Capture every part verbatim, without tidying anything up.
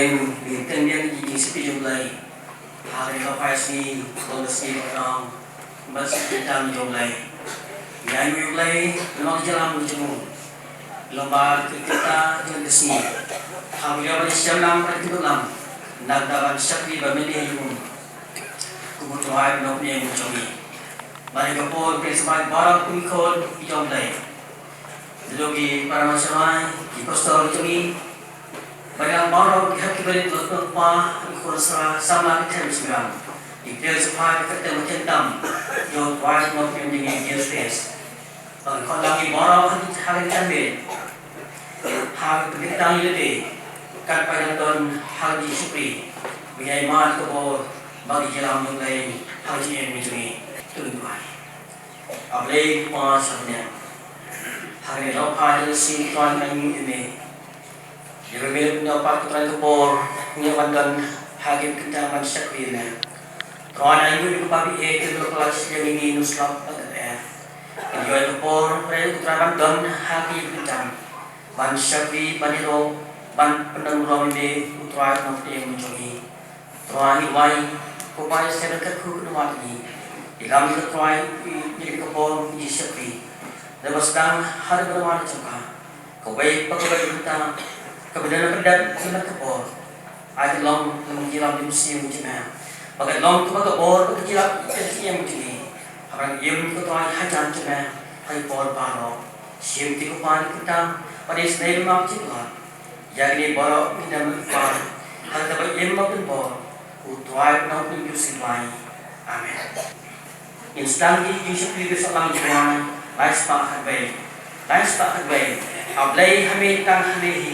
Ngin teng biang ïa ki jingshakri jong U Blei ha kane ka phai sngi, ka long ka sngi ba kordor bad sngi kyntang jong U Blei. Ngi ainguh ïa U Blei namar ka jingïalam jong u, lyngba ka kyrteng jong ka sngi, ha kaba ngi ïoh ban ïashem lang bad ka jingïalam, na ka bynta ban shakri bad mane ïa u kum u Trai Nongpynim jong ngi. Bad ha kane ka por, ngi sngewbha baroh ki khun ki jong U Blei, naduh ki para master, ki pastor jong ngi, bad ngi baroh ki hep ki barit, ki kpa, ki khun sara, samla ki them shnong, ki briew sngewbha, ki kyrteng ba kyntang jong u Trai Nongpynim jong ngi Jisu Khrist. Bad ngi khot lang ïa ngi baroh ha ki, ha ki kyrteng, ha ki kyrteng ïa lade, kat ba ngi don ha ki jingshakri, ba ngi ai mat ka bor bad ka jingïalam jong U Blei ha ka jingim jong ngi. To ngin duwai. A Blei Kpa sha bneng, ha kane ka phai jong ka sngi, Trai, ngi ainguh ïa me. Ïa me, me la pyndonkam pat, Trai, ka por ngi ïoh ban don ha kane ka kyntang ban shakri ïa me. Trai, ngi ainguh ïa me, Kpa ba ïeit, ïa me la pynlait ïa ngi, ngi slap bad ka dohnud. Ngi ïoh ïa ka por, Trai, Trai, ban don ha kane ka kyntang ban shakri, ban ïaroh, ban pyndonburom ïa me, U Trai Nongpynim jong ngi. Trai, ngi duwai, Ko Kpa, ïa shisha ban kyrkhu kynmaw ïa ngi. Ïalam ïa ngi, Trai, ïa kane ka por jingshakri. Dei ba sdang haduh ba wan jong ka, kawei pa kawei ka bynta kaba dang pyndep ha kane ka por, ai ka long ka jingïalam jingmut jong me, ba ka long kaba ka bor bad ka jingïalam jingmut jong ngi. Haba ngi im, Ko Trai, hajan jong me ha ki por baroh. Shim te, Ko Kpa, ïa kane ka bynta, bad isynei bad map jingpynlong ïa kine baroh kiba ïeit, ha kaba im bad pynbor, U Trai Nongpynim jong ngi, U Blei. Amen. Ngin sdang ïa ki jingshakri ba sah lang jong ngi, lai spah khatwei. Lai spah khatwei. A Blei, ha me tang ha me hi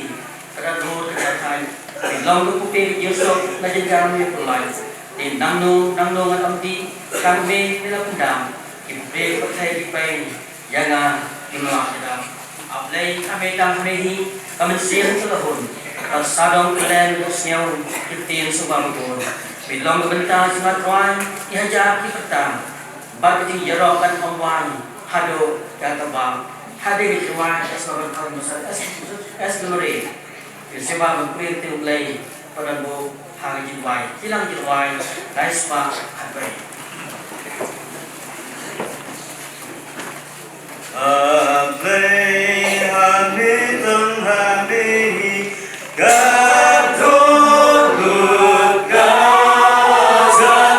ka dohnud ka jingkyrkhu. Me long ka pyrthei ka jingsuk, na jynjar me pynlait. Te nangno nangno ngan ym dih, tang me me la pyndam. Ki pyrthei ki pyrthei ki peit ïa nga, ngim lah ïa ka. A Blei, ha me tang ha me hi ka mynsiem ka la hun, ka sawdong ka lem ka sngew, ki ktien sngewbha ba bun. Me long ka bynta jong nga, Trai, ki hajar ki kyrteng, bad ka jingïaroh kan ym wan haduh ka kaba, hadien ka jingrwai ka sngewbha ban khot ïa me, S. Lamare. Ngin sngewbha ban khuid ïa U Blei, ba don buh ha ka jingrwai, ki lang jingrwai, lai spah khatwei. A Blei, ha me tang ha me hi ka dohnud ka jingkyrkhu.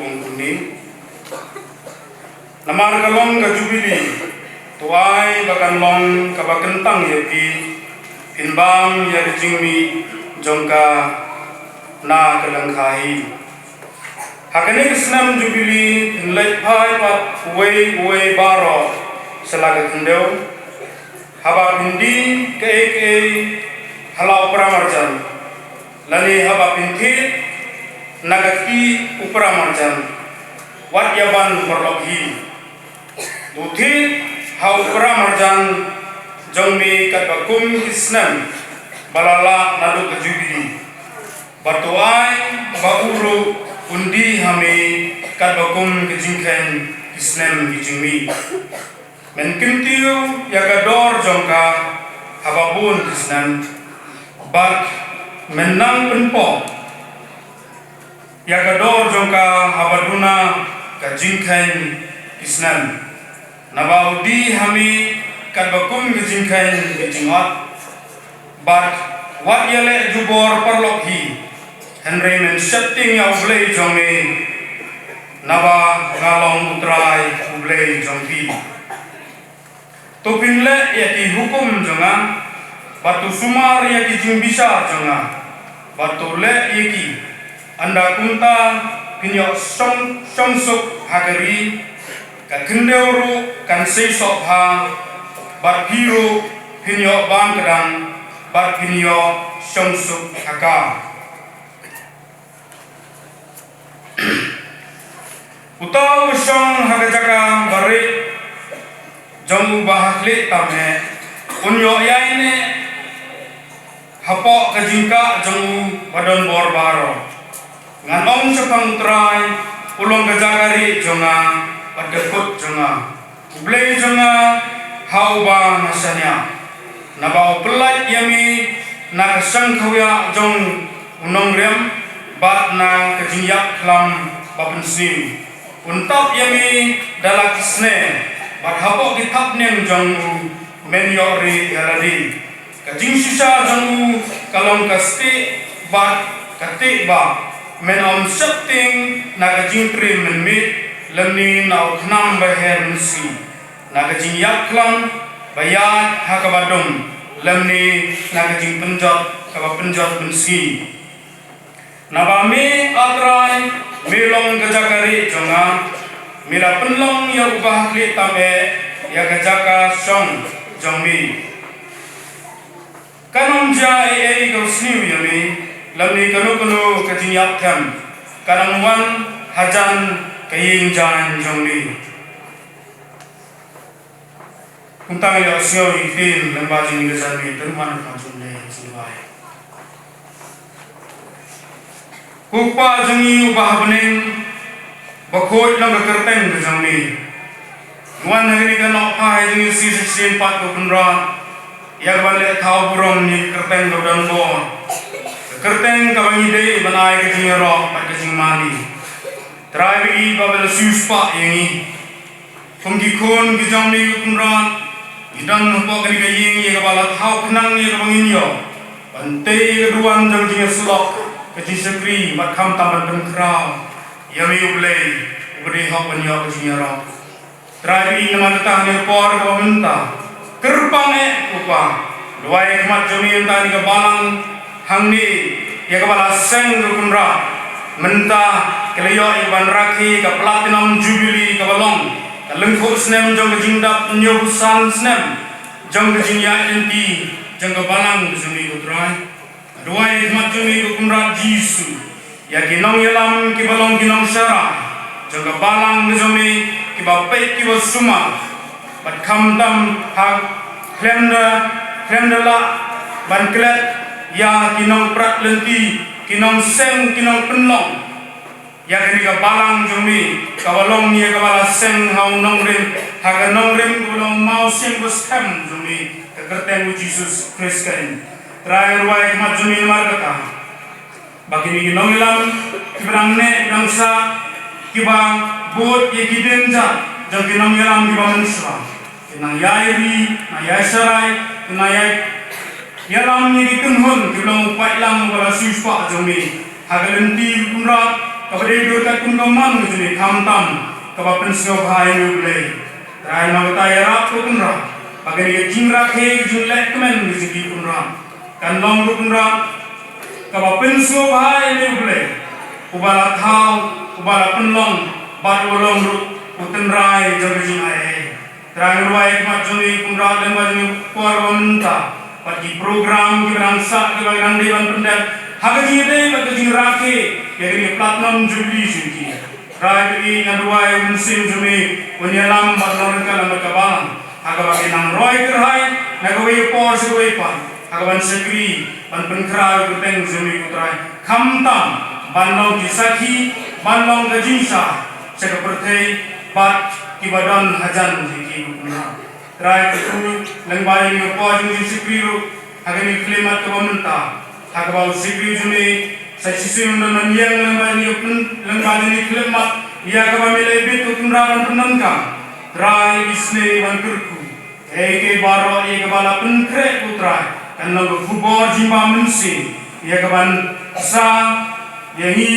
Kumne, namar ka long ka jubili, to ai ba kan long kaba kyntang ïa phi, phin bam ïa ka jingmih jong ka na ka lyngkha hi. Ha kane ka snem jubili phin leit phai pat uwei uwei baroh sha la ka khyndew, haba phin die kaei kaei ha la u para marjan, lane haba phin thied na ka kti u para marjan, wat ïa ban paralok hi. To thied ha u para marjan jong me katba kum ki snem ba la lah naduh ka jubili, bad to ai ba u ruh un die ha me katba kum ka jingkheiñ ki snem ki jingmih. Men kyntiew ïa ka dor jong ka haba bun ki snem, bad men nang pynpaw ïa ka dor jong ka haba duna ka jingkheiñ ki snem. Naba u die ha me katba kum ka jingkheiñ ka jingot. Bad wat ïaleh jubor paralok hi, hynrei men sheptieng ïa U Blei jong me, naba nga long U Trai U Blei jong phi. To pynleh ïa ki hukum jong nga, bad to sumar ïa ki jingbishar jong nga, bad to leh ïa ki. Ynda kumta phin ïoh shong, shongsuk ha ka ri, ka khyndew ruh kan sei soh bha, bad phi ruh phin ïoh bam kdang, bad phin ïoh shongsuk ha ka. Uta u shong ha ka jaka ba rieh jong u ba ha khlieh tam eh, un ïoh ïaineh hapoh ka jingkah jong u ba don bor baroh. Ngan ong shaphang U Trai, u long ka jaka rieh jong nga bad ka kut jong nga, U Blei jong nga ha uba nga shaniah. Naba u pyllait ïa me na ka shang khawiah jong u nongrim, bad na ka jingïap khlam ba pynsniew. Un tap ïa me da la ki sne, bad hapoh ki thapniang jong u men ïoh rieh ïa lade. Ka jingshisha jong u ka long ka stieh bad ka tieh bah. Men ym sheptieng na ka jingtriem mynmiet, lymne na u khnam ba her mynsngi, na ka jingïap khlam ba ïaid ha kaba dum, lymne na ka jingpynjot kaba pynjot mynsngi. Naba me, A Trai, me long ka jaka rieh jong nga, me la pynlong ïa uba ha khlieh tam eh ïa ka jaka shong jong me. Kan ym jia ei ei ka sniew ïa me, lymne kano kano ka jingïap them kan ym wan hajan ka ïing jaiñ jong me. Kumta ïa u sngew ïa ki ktien lyngba jong ngi ka jingmih, tang man ka jong ngi ka jingmih. Ko Kpa jong ngi uba ha bneng, ba khuid long ka kyrteng ka jong me. Wan ha kane ka nohphai jong ngi shisien pat ko Kynrad, ïa ka ban leh thaw burom ïa ka kyrteng ka don bor, ka kyrteng kaba ngi dei ban ai ka jingïaroh bad ka jingmane. Trai, ba ngi ba la siewspah ïa ngi. Kum ki khun ki jong me ko Kynrad, ngi don hapoh kane ka ïing ïa kaba la thaw khnang ïa kaba ngin ïoh ban tei ïa ka duwan jong ka jingïasyllok, ka jingshakri, bad khamtam ban pynkhraw ïa me U Blei uba dei hok ban ïoh ka jingïaroh. Trai, ba ïa namar kata ha kane ka por kaba mynta, kyrpang eh ko Kpa, duwai ha khmat jong me mynta ha kane ka balang hangne ïa kaba la seng ko Kynrad. Mynta ki la ïoh ïa ka ban rakhe ka Platinum Jubilee kaba long ka lyngkhuh snem jong ka jingdap hynñiewphew san snem jong ka jingïaid lynti jong ka balang ka jong me ko Trai. Duwai ha khmat jong me ko Kynrad Jisu ïa ki nongïalam kiba long ki nongsharai jong ka balang ka jong me, kiba peit kiba sumar, bad khamtam ha khlem da, khlem da lah ban klet ïa ki nongprat lynti, ki nongseng, ki nongpynlong ïa kane ka balang jong me kaba long ïa kaba la seng ha u nongrim, ha ka nongrim kaba long mawsiang ba skhem jong me, ka kyrteng u Jisu Khrist ka in. Trai, nga duwai ha khmat jong me namar kata, ba kine ki nongïalam kiba dang neh dang sah, kiba bud ïa ki dienjat jong ki nongïalam kiba mynshuwa, ki nang ïai ri, nang ïai sharai, ki nang ïai ïalam ïa ki kynhun kiba long u paidlang uba la siewspah jong me ha ka lynti ko Kynrad. Kaba dei dur katkum ka mon ka jong ngi, khamtam kaba pynsngewbha ïa ngi U Blei. Trai namar kata ïarap ko Kynrad ba kane ka jingrakhe, ka jingleh kmen ka jong ngi ko Kynrad kan long ko Kynrad kaba pynsngewbha ïa ngi U Blei, uba la thaw, uba la pynlong bad uba long ruh u tynrai jong ka jingaiei. Trai, nga duwai ïa ka khmat jong ngi ko Kynrad lyngba jong kane ka por ba mynta bad ki program kiba dang sah, kiba dang dei ban pyndep ha ka jingïadei bad ka jingrakhe ïa kane ka Platinum Jubilee jong ki. Trai, nga duwai ïa U Mynsiem jong me un ïalam bad long ryngkat lem bad ka balang ha kaba kin nang roi kyrhai na kawei ka por sha kawei pat ha kaban shakri ban pynkhraw ïa ka kyrteng jong me ko Trai, khamtam ban long ki sakhi, ban long ka jingshai sha ka pyrthei bad kiba don hajan jong ki ko Kynrad. Trai, kyrkhu lyngba ïa kane ka por jong ka jingshakri ruh ha kane ka khyllipmat kaba mynta ha kaba u shakri jong me Sa Shisien un don ban ïeng lyngba jong ka pyn-, lyngba jong ka khyllipmat ïa kaba me la ibit ko Kynrad ban pyndonkam. Trai, isynei ban kyrkhu ïa kaei kaei baroh ïa kaba la pynkhreh ko Trai, kan long ka khubor jingbam mynsiem ïa kaban sa ïa ngi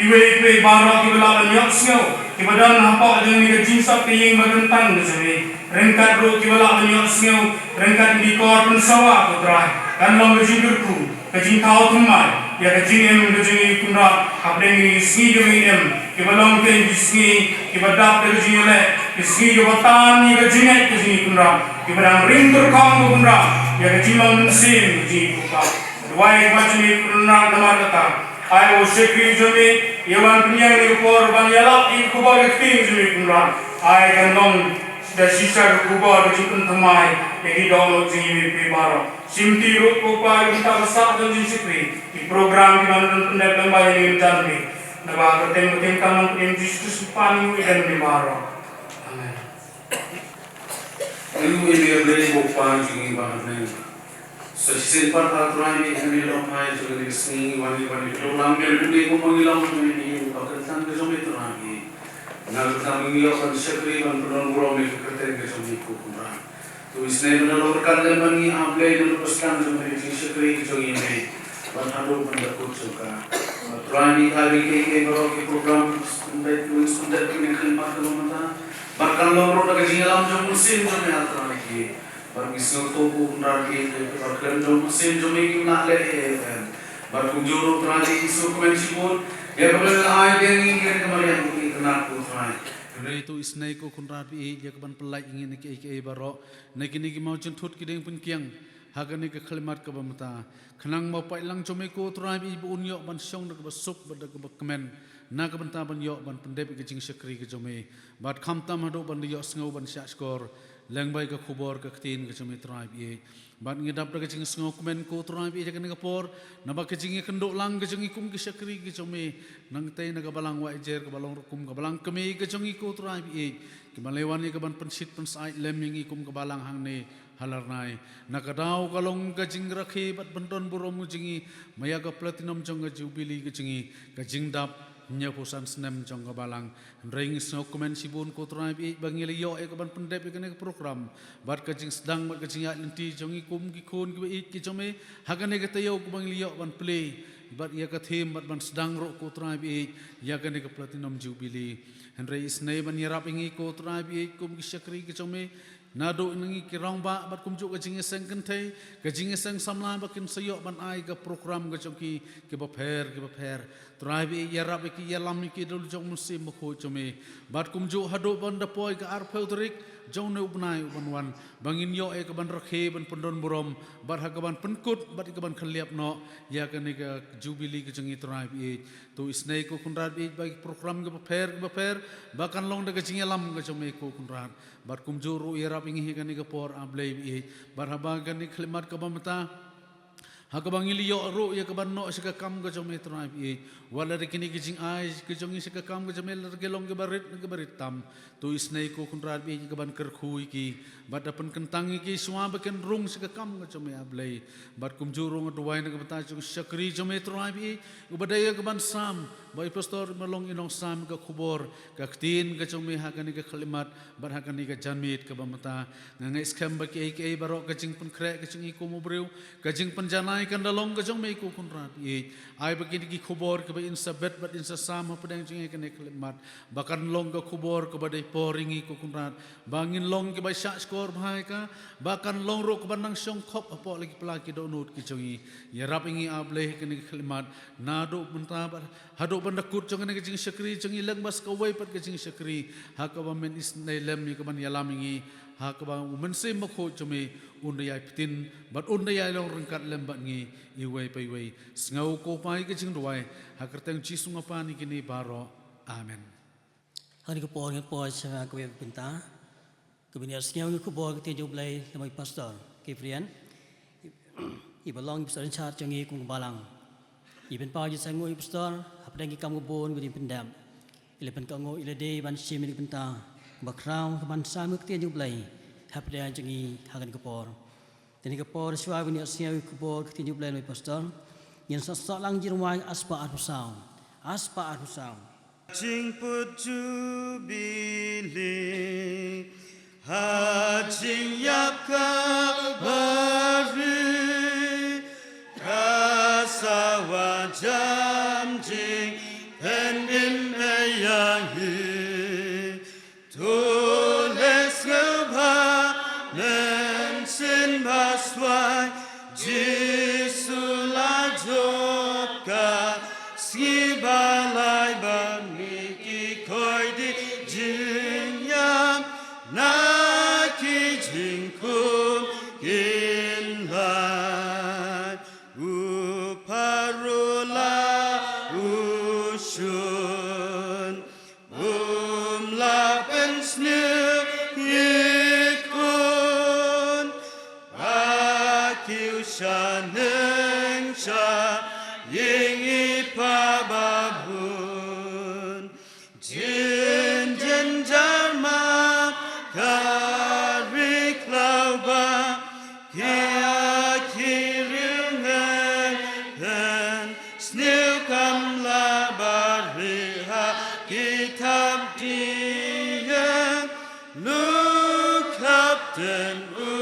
iwei pa iwei baroh kiba lah ban ïohsngew, kiba don hapoh jong kane ka jingsop ka ïing ba kyntang ka jong me. Ryngkat ruh kiba lah ban ïohsngew ryngkat ki dikor pynsawa ko Trai, kan long ka jingkyrkhu, ka jingthaw thymmai ïa ka jingim ka jong ngi ko Kynrad hapdeng kine ki sngi kiba ngi im, kiba long teng ki sngi kiba dap da ka jingïaleh, ki sngi kiba tan ïa ka jingngeit ka jong ngi ko Kynrad, kiba dang ring tyrkhong ko Kynrad ïa ka jinglong mynsiem ka jong ngi ko Kpa. Duwai ïa ka khmat jong ngi ko Kynrad namar kata. Ai ba u shakri jong me u wan pynïeng ïa ka por ban ïalap ïa ka khubor ka ktien jong me ko Kynrad. Ai kan long da shisha ka khubor ka jingpynthymmai ïa ki dohnud jong ngi iwei pa iwei baroh. Shimti ruh ko Kpa ïa ka bynta ka sah jong ka jingshakri, ki program kiban don pyndep lyngba ïa kane ka janmiet. Naba ha ka kyrteng ba ktien kan long, kyrteng Jisu Khrist u Kpa jong ngi, u ïeit ïa ngi baroh. Amen. Ngi ïeit ïa U Blei ko Kpa jong ngi ba ha bneng. Sa shisien pat ah Trai, ha kane ka lehkai jong kane ka sngi ngi wan, ngi wan ïathuh lang ïa U Blei kumba ngi long jong ngi, ïa ka kyrteng ka jong me Trai. Na ka bynta ngi ïoh ban shakri ban pyndon burom ïa ka kyrteng ka jong me ko Kynrad. To isynei ban da long ryngkat lem bad ngi ah Blei, naduh ba sdang jong kane ka jingshakri ka jong ngi ïa me bad haduh ban da kut jong ka. Bad Trai, ngi kyrkhu ïa kiei kiei baroh ki program ki pyndep, ki pyndep kine ki khlieh mat kaba mynta. Bad kan long ruh da ka jingïalam jong u Mynsiem jong me ah Trai. Bad ngi sngewthuh ko Kynrad ïa ka kyrteng jong u Mynsiem jong me kim lah leh ei ei. Bad kumjuh ruh Trai ngi sngewkmen shibun ïa kaba me la ai ïa ngi ïa ka mariang ka khynnah ko Trai. Hynrei to isynei ko Kynrad ba ïeit ïa kaban pynlait ïa ngi na kiei kiei baroh, na kine ki mawjynthut ki dieng pynkieng ha kane ka khlieh mat kaba mynta. Khnang ba u paidlang jong me ko Trai ba ïeit ba un ïoh ban shong da kaba suk bad da kaba kmen na ka bynta ban ïoh ban pyndep ïa ka jingshakri ka jong me. Bad khamtam haduh ban da ïohsngew ban shahshkor lyngba ïa ka khubor ka ktien ka jong me Trai ba ïeit. Bad ngi dap da ka jingsngewkmen ko Trai ba ïeit ha kane ka por, naba ka jingïakynduh lang ka jong ngi kum ki shakri ka jong me, nangtei na ka balang Wahjied kaba long ruh kum ka balang kmie ka jong ngi ko Trai ba ïeit, ki ban leit wan ïa kaban pynshit pynsyaid lem ïa ngi kum ka balang hangne ha Larnai. Na ka daw ka long ka jingrakhe bad pyndon burom ka jong ngi, ma ïa ka platinum jong ka Jubilee ka jong ngi, ka jingdap hynñiewphew san snem jong ka balang. Hynrei ngi sngewkmen shibun ko Trai ba ïeit ba ngi la ïoh ïa kaban pyndep ïa kane ka program. Bad ka jingsdang bad ka jingïaid lynti jong ngi kum ki khun kiba ïeit ki jong me ha kane ka taïew kaba ngi la ïoh ban plie bad ïa ka theme bad ban sdang ruh ko Trai ba ïeit ïa kane ka Platinum Jubilee. Hynrei isynei ban ïarap ïa ngi ko Trai ba ïeit kum ki shakri ki jong me. Naduh na ngi ki rangbah bad kumjuh ka jingïaseng kynthei, ka jingïaseng samla ba kin sa ïoh ban ai ka program ka jong ki kiba pher kiba pher. Trai ba ïeit ïarap ïa ki, ïalam ïa ki da u jong u Mynsiem Bakhuid jong me. Bad kumjuh haduh ban da poi ka arphew tarik jong une u bnai u ban wan, ba ngin ïoh ïa kaban rakhe ban pyndon burom bad ha kaban pynkut bad ïa kaban khyllap noh ïa kane ka Jubilee ka jong ngi Trai ba ïeit. To isynei ko Kynrad ba ïeit ba ki program kiba pher kiba pher ba kan long da ka jingïalam ka jong me ko Kynrad. Bad kumjuh ruh ïarap ïa ngi ha kane ka por ah Blei ba ïeit. Bad haba kane ka khyllipmat kaba mynta ha kaba ngi la ïoh ruh ïa kaban noh sha ka kam ka jong me Trai ba ïeit. Wat la da kine ki jingai ka jong ngi sha ka kam ka jong me, la da ki long kiba rit ne kiba rit tam, to isynei ko Kynrad ba ïeit ïa kaban kyrkhu ïa ki bad da pynkyntang ïa ki shuwa ba kin rung sha ka kam ka jong me ah Blei. Bad kumjuh ruh nga duwai na ka bynta jong u shakri jong me Trai ba ïeit, uba dei ïa kaban sam, ba i pastor ba long i nongsam ka khubor ka ktien ka jong me ha kane ka khyllipmat bad ha kane ka janmiet kaba mynta. Nga ngeit skhem ba kiei kiei baroh ka jingpynkhreh ka jong i kum u briew, ka jingpynjanai Ai kan da long ka jong me ko Kynrad, ïeit. Ai ba kine ki khubor kiba yn sa bet bad yn sa sam hapdeng jong ngi kane ka khyllipmat, ba kan long ka khubor kaba dei por ïa ngi ko Kynrad, ba ngin long kiba shahshkor bha ïa ka, ba kan long ruh kaba nang shong khop hapoh la ki pla ki dohnud ki jong ngi. Ïarap ïa ngi A Blei ha kane ka khyllipmat, naduh mynta bad haduh ban da kut jong kane ka jingshakri jong ngi lem bad sa kawei pat ka jingshakri, ha kaba men isynei lem ïa ka ban ïalam ïa ngi, ha kaba U Mynsiem Bakhuid jong me un da ïai btin bad un da ïai long ryngkat lem bad ngi iwei pa iwei. Sngew ko Pa ïa ka jingduwai, ha ka kyrteng Jisu nga pan ïa kine baroh. Amen. Ha kane ka por ngin poi sha kawei ka bynta kaba ngin ïa sngew ïa ka khubor ka ktien jong U Blei na u Pastor Kiprian, iba long u pastor in charge jong ngi kum ka balang. I pynpaw jingsngewnguh ïa u pastor hapdeng ki kam ka bun ba u dang pyndep. I la pynkohnguh ïa lade ban shim ïa ka bynta kaba khraw ka ban sam ïa ka ktien jong U Blei hapdeng jong ngi ha kane ka por. Te kane ka por shuwa ba ngin ïa sngew ïa ka khubor ka ktien jong U Blei na u Pastor, ngin sa sah lang jingrwai ha spah arphew saw. Ha spah arphew saw. Jingput Jubili ha jingïap Kalbari, ka sawa jam jingpynim ïa ngi. To leh sngewbha mynsiem baswai, Jisu la jop ka sngi ba lai bad ngi ki koidi jingïap na ki jingkhum kin lai. U Paro la u shun, um lah pynsniew ïa ki khun, ba ki u shaneng sha ïing i Pa babun. Jin jynjar ma ka ri khlaw ba ki, ki riewngeit pynsniew kam lah bari ha ki thapniang, Luk Kapten u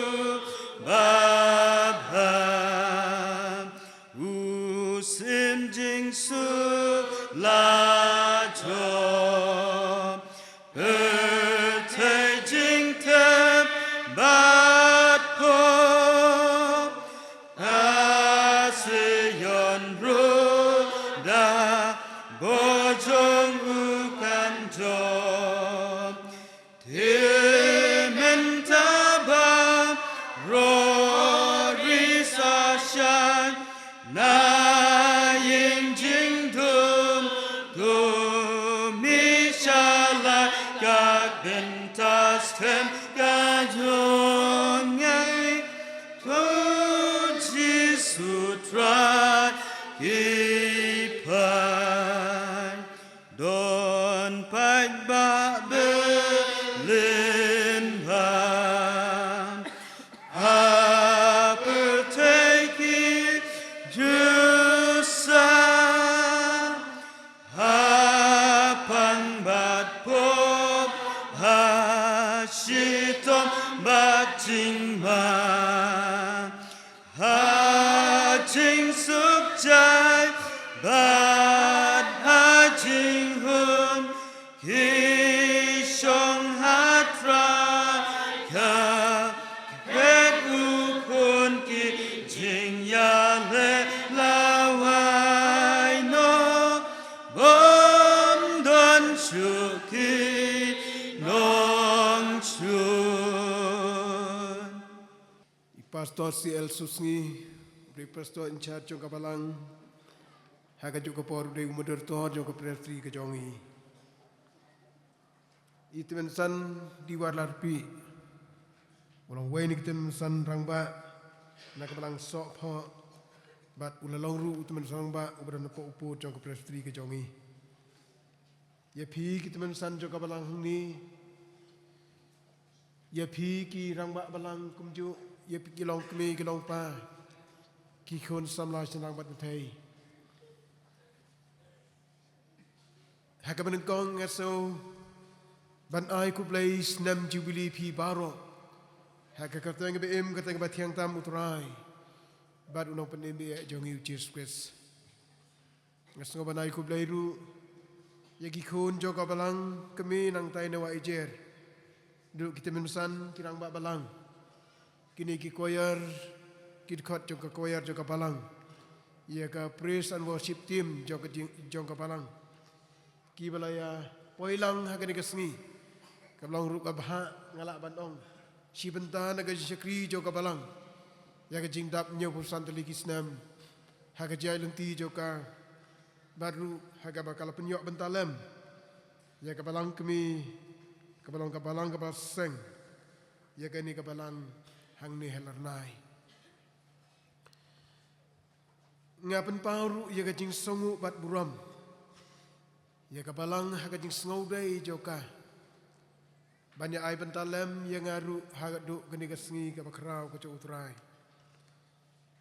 babha. U Syiem Jingsuk la jop, pyrthei jingtep bad pop, ka Sion ruh da bor jong u kan jop. Te mynta baroh ri sa shai na ïing jingdum, to mih sha la ka bynta skhem ka jong ngi, to Jisu Trai ki phai. Don paidbah Berlin bad ha pyrthei ki jylla, ha pang bad pop, ha shitom bad jingma. Ha jingsuk jai bad ha jinghun, ki shong ha Trai ka phet u khun, ki jingïaleh lawei noh, bym don shuh ki nongshun. I Pastor C L Susngi, u dei Pastor in charge jong ka balang, ha kajuh ka por u dei u moderator jong ka presbytery ka jong ngi. I Tymmen San Diwar Larpi, u long uwei na ki tymmen san rangbah na ka balang Sohphoh, bad u la long ruh u tymmen san rangbah uba don hapoh u pud jong ka presbytery ka jong ngi. Ïa phi ki tymmen san jong ka balang hangne, ïa phi ki rangbah balang kumjuh, ïa phi ki longkmie ki longpa, ki khun samla shynrang bad kynthei. Ha kaba nyngkong nga sngew ban ai khublei snem Jubili phi baroh ha ka kyrteng ba im, kyrteng ba thiang tam U Trai. Bad u nongpynim eh jong ngi u Jisu Khrist. Nga sngew ban ai khublei ruh ïa ki khun jong ka balang kmie nangtai na Wah Ijer. Ruh ki tymmen basan, ki rangbah balang, kine ki choir, ki dkhot jong ka choir jong ka balang, ïa ka praise and worship team jong ka jing, jong ka balang, kiba la ïa poi lang ha kane ka sngi. Ka long ruh kaba bha, nga lah ban ong, shi bynta na ka jingshakri jong ka balang ïa ka jingdap hynñiewphew san tylli ki snem ha ka jingïaid lynti jong ka, bad ruh ha kaba ka la pynïoh bynta lem ïa ka balang kmie, kaba long ka balang kaba seng, ïa kane ka balang hangne ha Larnai. Nga pynpaw ruh ïa ka jingsngewnguh bad burom ïa ka balang ha ka jingsngewdei jong ka ban ïa ai bynta lem ïa nga ruh haduh kane ka sngi kaba khraw ka jong U Trai.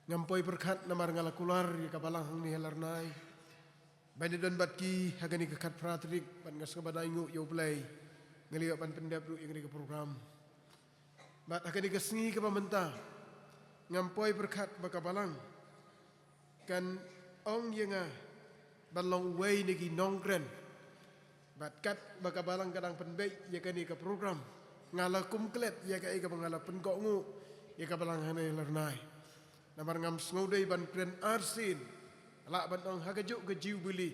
Ngam poi pyrkhat namar nga la kular ïa ka balang hangne ha Larnai ban ïa don bad ki ha kane ka khatphra tarik, bad nga sngewbha ban ainguh ïa U Blei, nga la ïoh ban pyndep ruh ïa kane ka program. Bad ha kane ka sngi kaba mynta, ngam poi pyrkhat ba ka balang kan ong ïa nga ban long uwei na ki nongkren. Bad katba ka balang ka dang pynbeit ïa kane ka program, nga la kum klet ïa kaei kaba nga la pynkohnguh ïa ka balang hangne ha Larnai. Namar ngam sngewdei ban kren arsien, lah ban ong ha kajuh ka Jubili.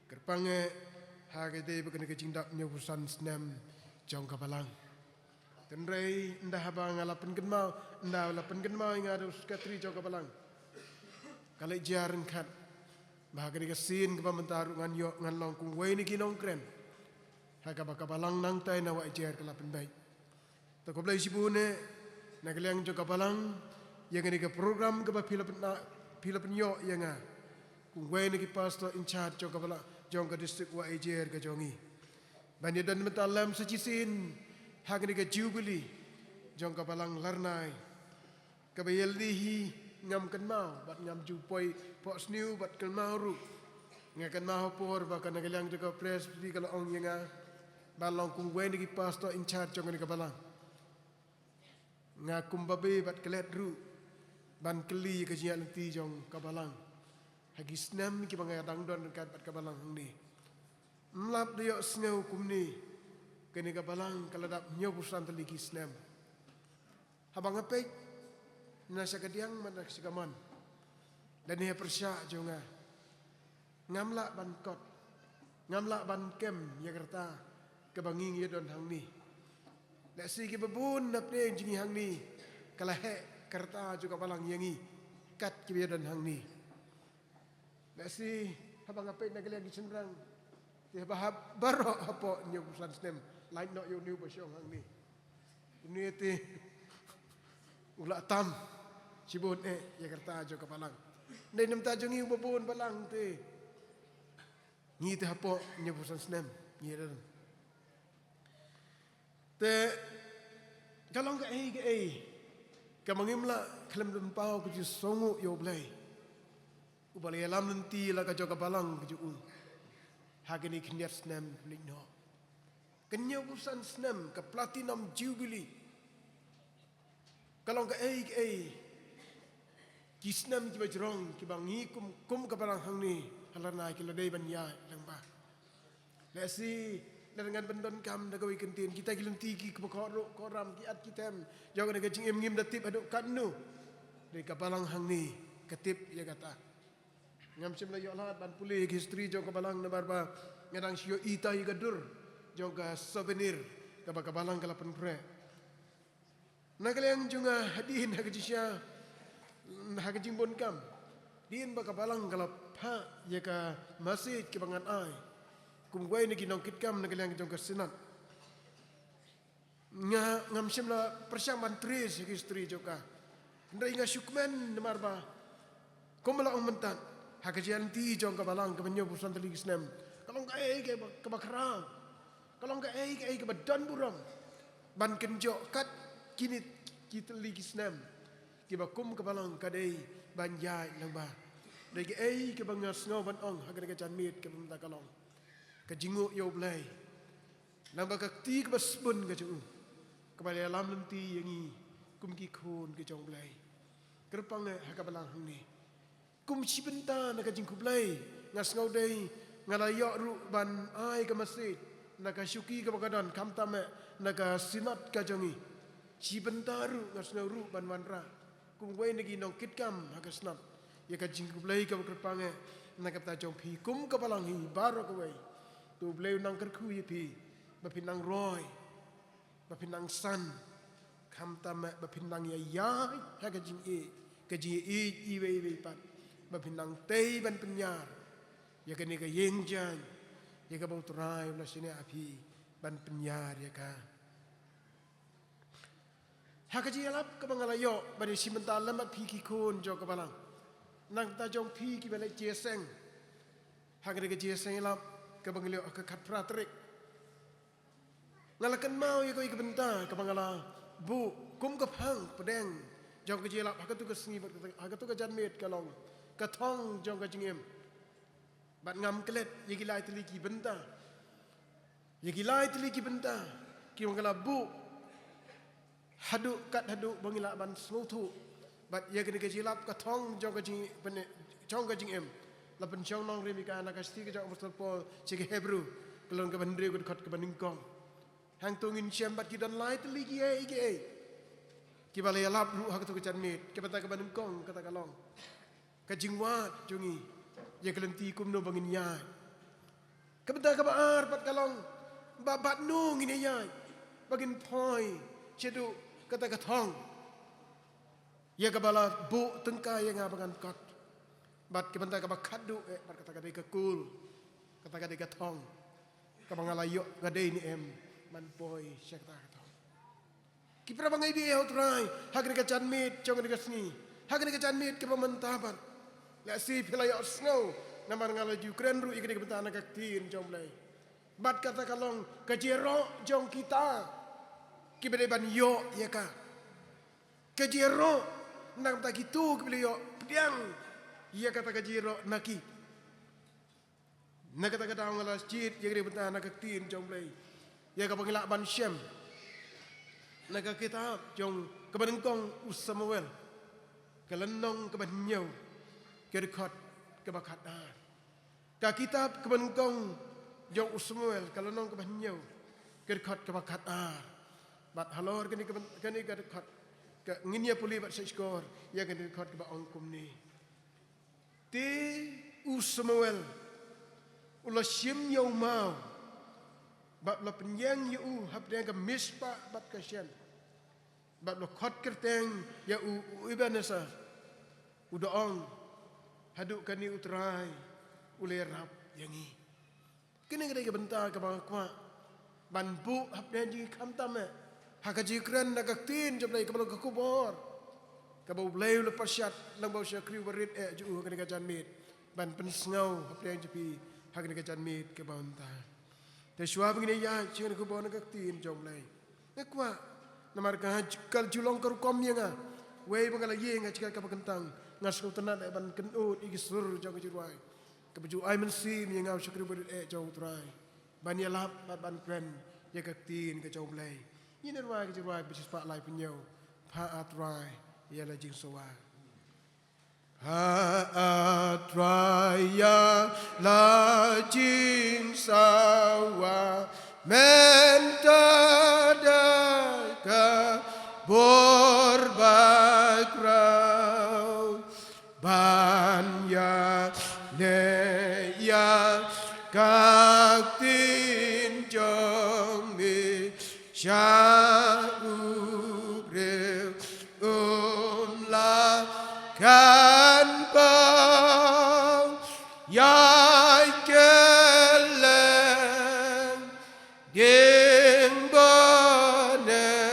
Kyrpang eh ha ka dei ba kane ka jingdap hynñiewphew san snem jong ka balang. Hynrei ynda haba nga la pynkynmaw, ynda la pynkynmaw ïa nga da u sekretari jong ka balang, ka la jia ryngkat ba ha kane ka sien kaba mynta ruh ngan ïoh, ngan long kum uwei na ki nongkren ha kaba ka balang nangtai na Wah Ijer ka la pynbeit. Te khublei shibun eh na ka liang jong ka balang ïa kane ka program kaba phi la pyn, phi la pynïoh ïa nga kum uwei na ki pastor in charge jong ka balang, jong ka district Wah Ijer ka jong ngi, ban ïa don bynta lem sa shisien ha kane ka Jubili jong ka balang Larnai. Kaba ïalade hi ngam kynmaw bad ngam ju poi phohsniew bad kynmaw ruh. Nga kynmaw ha por ba ka na ka liang jong ka Presbytery ka la ong ïa nga ban long kum uwei na ki pastor in charge jong kane ka balang. Nga kumba beh bad klet ruh ban kylli ïa ka jingïaid lynti jong ka balang ha ki snem kiba nga dang don ryngkat bad ka balang hangne. Ym lap da ïohsngew kumne, kane ka balang ka la dap hynñiewphew san tylli ki snem. Haba nga peit na sha kadiang bad na sha kamon, da ne ha pyrshah jong nga, ngam lah ban kot, ngam lah ban kem ïa ka rta kaba ngi ngi ïa don hangne. Lehse kiba bun na pdeng jong ngi hangne ka la heh ka rta jong ka balang ïa ngi kat kiba ïa don hangne. Lehse haba nga peit na ka liang ki shynrang, te haba hap baroh hapoh hynñiewphew san snem, lait noh ïa une uba shong hangne. Une te u la tam shibun eh ïa ka rta jong ka balang. Dei na bynta jong ngi uba bun balang te ngi te hapoh hynñiewphew san snem ngi ïa don. Te ka long kaei kaei kaba ngim lah khlem pynpaw ka jingsngewnguh ïa U Blei uba la ïalam lynti la ka jong ka balang ka jong u ha kine khyndiat snem khyndiat noh. Ka hynñiewphew san snem, ka Platinum Jubilee. Ka long kaei kaei ki snem kiba jrong kiba ngi kum, kum ka balang hangne ha Larnai ki la dei ban ïaid lyngba. Lehse lada ngan pyndonkam da kawei ka kyntien, kita ki lynti ki kaba khohruh khohram, ki at ki them jong kane ka jingim ngim da tip haduh katno. Dei ka balang hangne ka tip ïa kata. Ngam shym la ïoh lad ban pule ïa ka history jong ka balang namar ba nga dang shu ïohi ïa ka dur jong ka souvenir kaba ka balang ka la pynphreh. Na ka liang jong nga, hadien ha ka jingshisha, ha ka jingbun kam, hadien ba ka balang ka la phah ïa ka message kaba ngan ai kum uwei na ki nongkitkam na ka liang jong ka Synod, nga ngam shym la pyrshang ban trace ïa ka history jong ka. Hynrei nga shu kmen namar ba kumba la ong mynta, ha ka jingïaid lynti jong ka balang kaba hynñiewphew san tylli ki snem, ka long kaei kaei kaba, kaba khraw. Ka long kaei kaei kaba don burom ban kynjoh kat kine ki tylli ki snem kiba kum ka balang ka dei ban ïaid lyngba. Dei kaei kaba nga sngew ban ong ha kane ka janmiet kaba mynta ka long ka jingnguh ïa U Blei. Lyngba ka kti kaba sbun ka jong u, kaba la ïalam lynti ïa ngi kum ki khun ki jong U Blei. Kyrpang eh ha ka balang hangne. Kum shi bynta na ka jingkhublei, nga sngew dei nga la ïoh ruh ban ai ka message na ka shuki kaba ka don, khamtam eh na ka synod ka jong ngi. Shi bynta ruh nga sngew ruh ban wanrah kum wei na ki nongkitkam ha ka synod ïa ka jingkhublei kaba kyrpang eh na ka bynta jong phi kum ka balang hi baroh kawei. To U Blei un nang kyrkhu ïa phi ba phin nang roi, ba phin nang san, khamtam eh ba phin nang ïaïaid ha ka jingïeit, ka jingïeit iwei iwei pat, ba phin nang tei ban pynïar ïa kane ka ïing jaiñ ïa kaba U Trai u la shaniah ha phi ban pynïar ïa ka. Ha ka jingïalap kaba nga la ïoh bad ïa shi bynta lem bad phi ki khun jong ka balang, na ka bynta jong phi kiba leit jingïaseng ha kane ka jingïaseng ïalap kaba ngi la ïoh ha ka khatphra tarik. Nga la kynmaw ïa kawei ka bynta kaba nga la buh kum ka phang pdeng jong ka jingïalap ha katu ka sngi bad ha katu ka janmiet, ka long ka thong jong ka jingim. Bad ngam klet ïa ki lai tylli ki bynta, ïa ki lai tylli ki bynta kiba nga la buh haduh kat haduh ba ngi lah ban sngewthuh. Bad ïa kane ka jingïalap ka thong jong ka jing, jong ka jingim, la pynshong nongrim ïa ka na ka shithi ka jong u Apostol Paul sha ki Hebru, ka lynnong kaba hynriew, ka dkhot kaba nyngkong. Hangto ngin shem bad ki don lai tylli kiei kiei kiba la ïalap ruh ha katu ka janmiet. Ka bynta kaba nyngkong kata ka long ka jingwad jong ngi ïa ka lynti kumno ba ngin ïaid. Ka bynta kaba ar pat ka long ba bad no ngin ïaid ba ngin poi shaduh kata ka thong ïa kaba la buh tyngkai ïa nga ba ngan kot. Bad ka bynta kaba khatduh eh bad kata ka dei ka kul, kata ka dei ka thong kaba nga la ïoh, nga dei ne em ban poi sha kata ka thong. Ki para bangeit ba ïeit ha U Trai, ha kane ka janmiet jong kane ka sngi, ha kane ka janmiet kaba mynta pat, lehse phi la ïohsngew namar nga la ju kren ruh ïa kane ka bynta na ka ktien jong U Blei. Bad kata ka long ka jingïaroh jong kita kiba dei ban ïoh ïa ka. Ka jingïaroh na ka bynta kito kiba la ïoh pdiang ïa kata ka jingïaroh na ki. Na kata ka daw nga la jied ïa kane ka bynta na ka ktien jong U Blei ïa kaba ngi lah ban shem na ka kitab jong kaba nyngkong u Samuel, ka lynnong kaba hynñiew, ka dkhot kaba khatar. Ka kitab kaba nyngkong jong u Samuel, ka lynnong kaba hynñiew, ka dkhot kaba khatar. Bad halor kane ka, kane ka dkhot, ka ngin ïa pule bad shah shkor ïa kane ka dkhot kaba ong kumne. Te u Samuel u la shim ïa u maw bad u la pynïeng ïa u hapdeng ka Mizpa bad ka Shen, bad u la khot kyrteng ïa u, u Ebenezer, u da ong, haduh kane U Trai u la ïarap ïa ngi. Kane ka dei ka bynta kaba nga kwah ban buh hapdeng jong ngi khamtam eh ha ka jingkren na ka ktien jong U Blei kaba long ka khubor kaba U Blei u la pyrshah lang ba u shakri uba rit eh jong u ha kane ka janmiet ban pynsngew hapdeng jong phi ha kane ka janmiet kaba mynta. Te shuwa ba ngin ïa ïaid sha kane ka khubor na ka ktien jong U Blei, nga kwah namar ka ju long ka rukom ïa nga, wei ba nga la ïeng ha jaka kaba kyntang, nga sngewtynnat eh ban kynud ïa ki sur jong ka jingrwai kaba ju ai mynsiem ïa nga u shakri uba rit eh jong U Trai ban ïalap bad ban kren ïa ka ktien ka jong U Blei. Ngin ïa rwai ka jingrwai ba shispah laiphew hynñiew, Pha A Trai ïa la jingsawa. Pha A Trai ïa la jingsawa, mynta da ka bor ba khraw ban ïa leh ïa ka ktien jong me sha u briew, um lah kan paw ïa kylleng dieng bneng,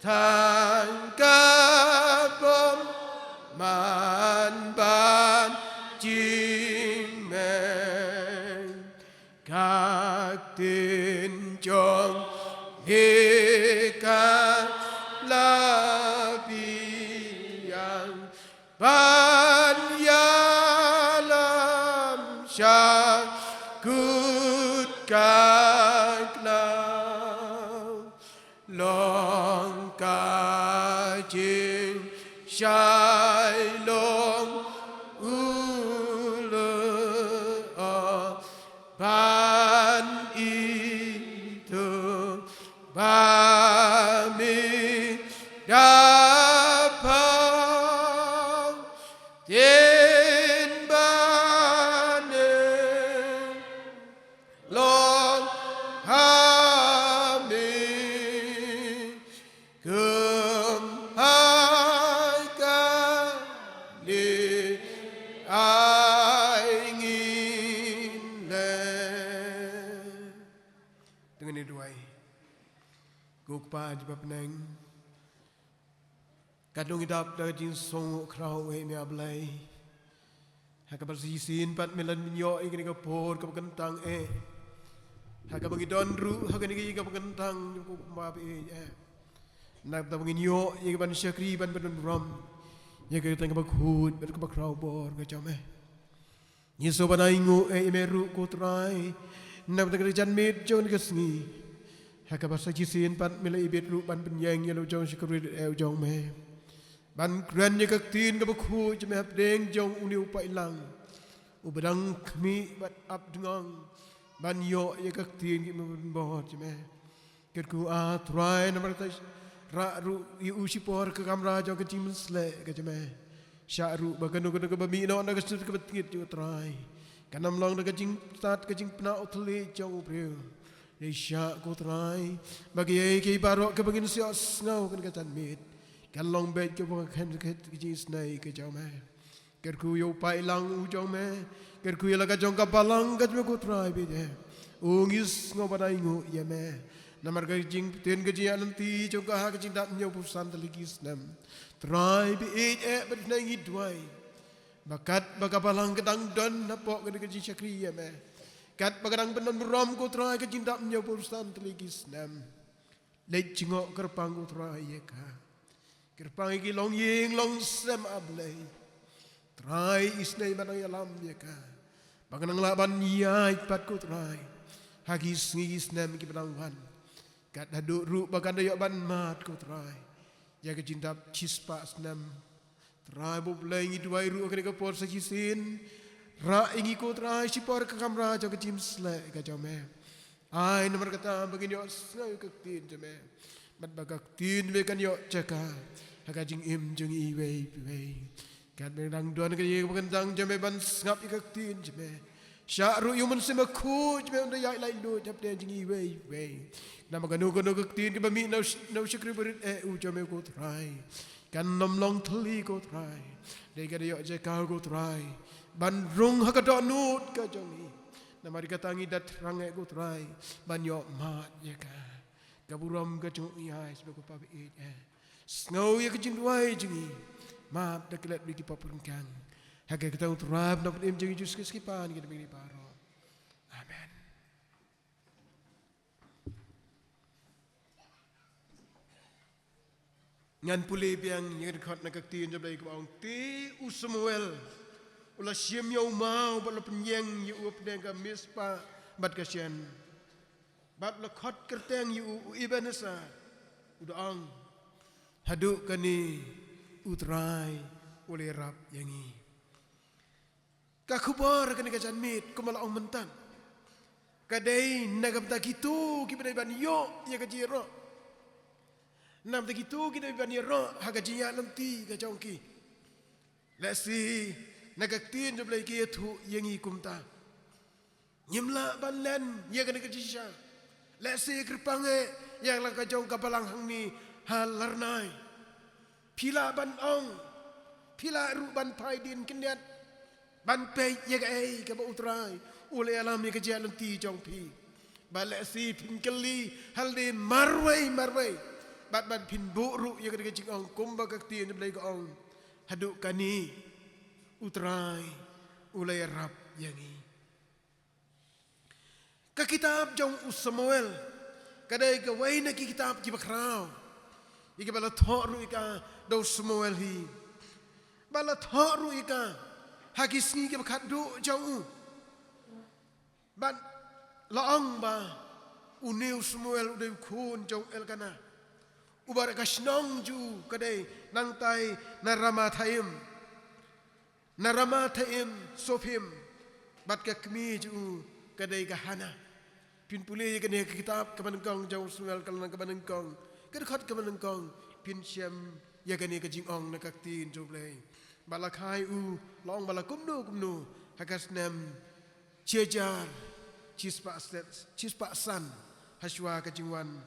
tang ka bymman ban jingmeng. Ka ktien jong me ka la biang ban ïalam sha kut ka khlaw. Long ka jing Ngin ïa duwai. Ko Kpa jong ka bneng, katno ngi dap da ka jingsngew khraw eh me A Blei. Ha kaba sa shisien pat me la pynïoh ïa kane ka por kaba kyntang eh, ha kaba ngi don ruh ha kane ka ïing kaba kyntang jong ko Kpa ba ïeit eh. Nangta ba ngin ïoh ïa kaban shakri ban pyndonkam ïa ka kyrteng kaba khuid bad kaba khraw bor ka jong me. Ngi sngewbha ban ainguh ïa me ruh ko Trai, namar kata ka janmiet jong kane ka sngi, ha kaba sa shisien pat me la ibit ruh ban pynïeng ïa la u jong shakri eh u jong me, ban kren ïa ka ktien kaba khuid jong me hapdeng jong une u paidlang uba dang khmih bad ap tnga ban ïoh ïa ka ktien kaba bor jong me. Kyrkhu ah Trai, namar kata rah ruh ïa u shipor ka kamra jong ka jingmynshlei ka jong me. Shah ruh ba kano kano kaba mih noh na ka sut kaba tied jong u Trai, kan ym long da ka jingstad ka jingpynah u thylliej jong u briew. Dei shah ko Trai ba kiei kiei baroh kaba ngin sa ïohsngew ha kane ka janmiet kan long beit kaba khenkhet ka jingisynei ka jong me. Kyrkhu ïa u paidlang u jong me, kyrkhu ïa la ka jong ka balang ka jong me ko Trai ba ïeit eh. U ngi sngewbha ban ainguh ïa me namar ka jingpynbeit ka jingïaid lynti jong ka ha ka jingdap hynñiewphew san tylli ki snem. Trai ba ïeit eh, bad ngi duwai ba katba ka balang ka dang don hapoh kane ka jingshakri ïa me, katba ka dang pyndonkam ko Trai ka jingdap hynñiewphew san tylli ki snem, leit jngoh kyrpang ko Trai ïa ka. Kyrpang ïa ki longïing longsem A Blei. Trai isynei ban nang ïalam ïa ka ba kan nang lah ban ïaid pat ko Trai ha ki sngi ki snem kiba nang wan. Kat haduh ruh ba kan da ïoh ban mad ko Trai ïa ka jingdap shispah snem. Trai ba U Blei ngi duwai ruh ha kane ka por sa shisien, rah ïa ngi ko Trai shipor ka kamra jong ka jingmynshlei ka jong me. Ai namar kata ba ngin ïohsngew ïa ka ktien jong me, bad ba ka ktien jong me kan ïoh jaka ha ka jingim jong ngi iwei pa iwei. Katba ngi dang don ha ka ïing kaba kyntang jong me ban sngap ïa ka ktien jong me, shah ruh ïa u Mynsiem Bakhuid jong me un da ïaid laitluid hapdeng jong ngi iwei pa iwei. Namar kano kano ka ktien kaba mih na u sh-, na u shakri barit eh u jong me ko Trai, kan ym long thylli ko Trai, dei ka da ïoh jaka ko Trai ban rung ha ka dohnud ka jong ngi. Namar kata ngi da thrang eh ko Trai ban ïoh mad ïa ka. Ka burom ka jong ngi ïa u Kpa ba ïeit eh. Sngew ïa ka jingduwai jong ngi. Map da klet ïa ki pop ryngkang. Ha ka kyrteng U Trai bad U Nongpynim jong ngi Jisu Khrist ki pan ki da bang baroh. Amen. Ngan pule biang ïa ka dkhot na ka ktien jong U Blei kaba ong, te u Samuel u la shim ïa u maw bad la pynïeng ïa u hapdeng ka Mizpa bad ka Shen. Bad la khot kyrteng ïa u, u Ebenezer, u da ong, haduh kane U Trai u la ïarap ïa ngi. Ka khubor kane ka janmiet kumba la ong mynta, ka dei na ka bynta kito kiba dei ban ïoh ïa ka jingïaroh. Na ka bynta kito kiba dei ban ïaroh ha ka jingïaid lynti ka jong ki. Lehse na ka ktien jong U Blei ki ïathuh ïa ngi kumta, ngim lah ban len ïa kane ka jingshisha. Lehse kyrpang eh ïa la ka jong ka balang hangne ha Larnai. Phi lah ban ong, phi lah ruh ban phai dien khyndiat ban peit ïa kaei kaba U Trai u la ïalam ïa ka jingïaid lynti jong phi. Bad lehse phin kylli ha lade marwei marwei, bad ban phin buh ruh ïa kane ka jingong kumba ka ktien U Blei ka ong, haduh kane U Trai u la ïarap ïa ngi. Ka kitab jong u Samuel ka dei kawei na ki kitab kiba khraw, ïa kiba la thoh ruh ïa ka da u Samuel hi, ba la thoh ruh ïa ka ha ki sngi kiba khatduh jong u. Bad la ong ba une u Samuel u dei u khun jong u Elkanah, uba ka shnong jong u ka dei nangtai na Ramathaim, na Ramathaim Sophim, bad ka kmie jong u ka dei ka Hana. Phin pule ïa kane ka kitab kaba nyngkong jong u Samuel ka lynnong kaba nyngkong, ka dkhot kaba nyngkong, phin shem ïa kane ka jingong na ka ktien jong U Blei. Ba la kha ïa u, la ong ba la kumno kumno ha ka snem shi hajar shispah san, shispah san hashuwa ka jingwan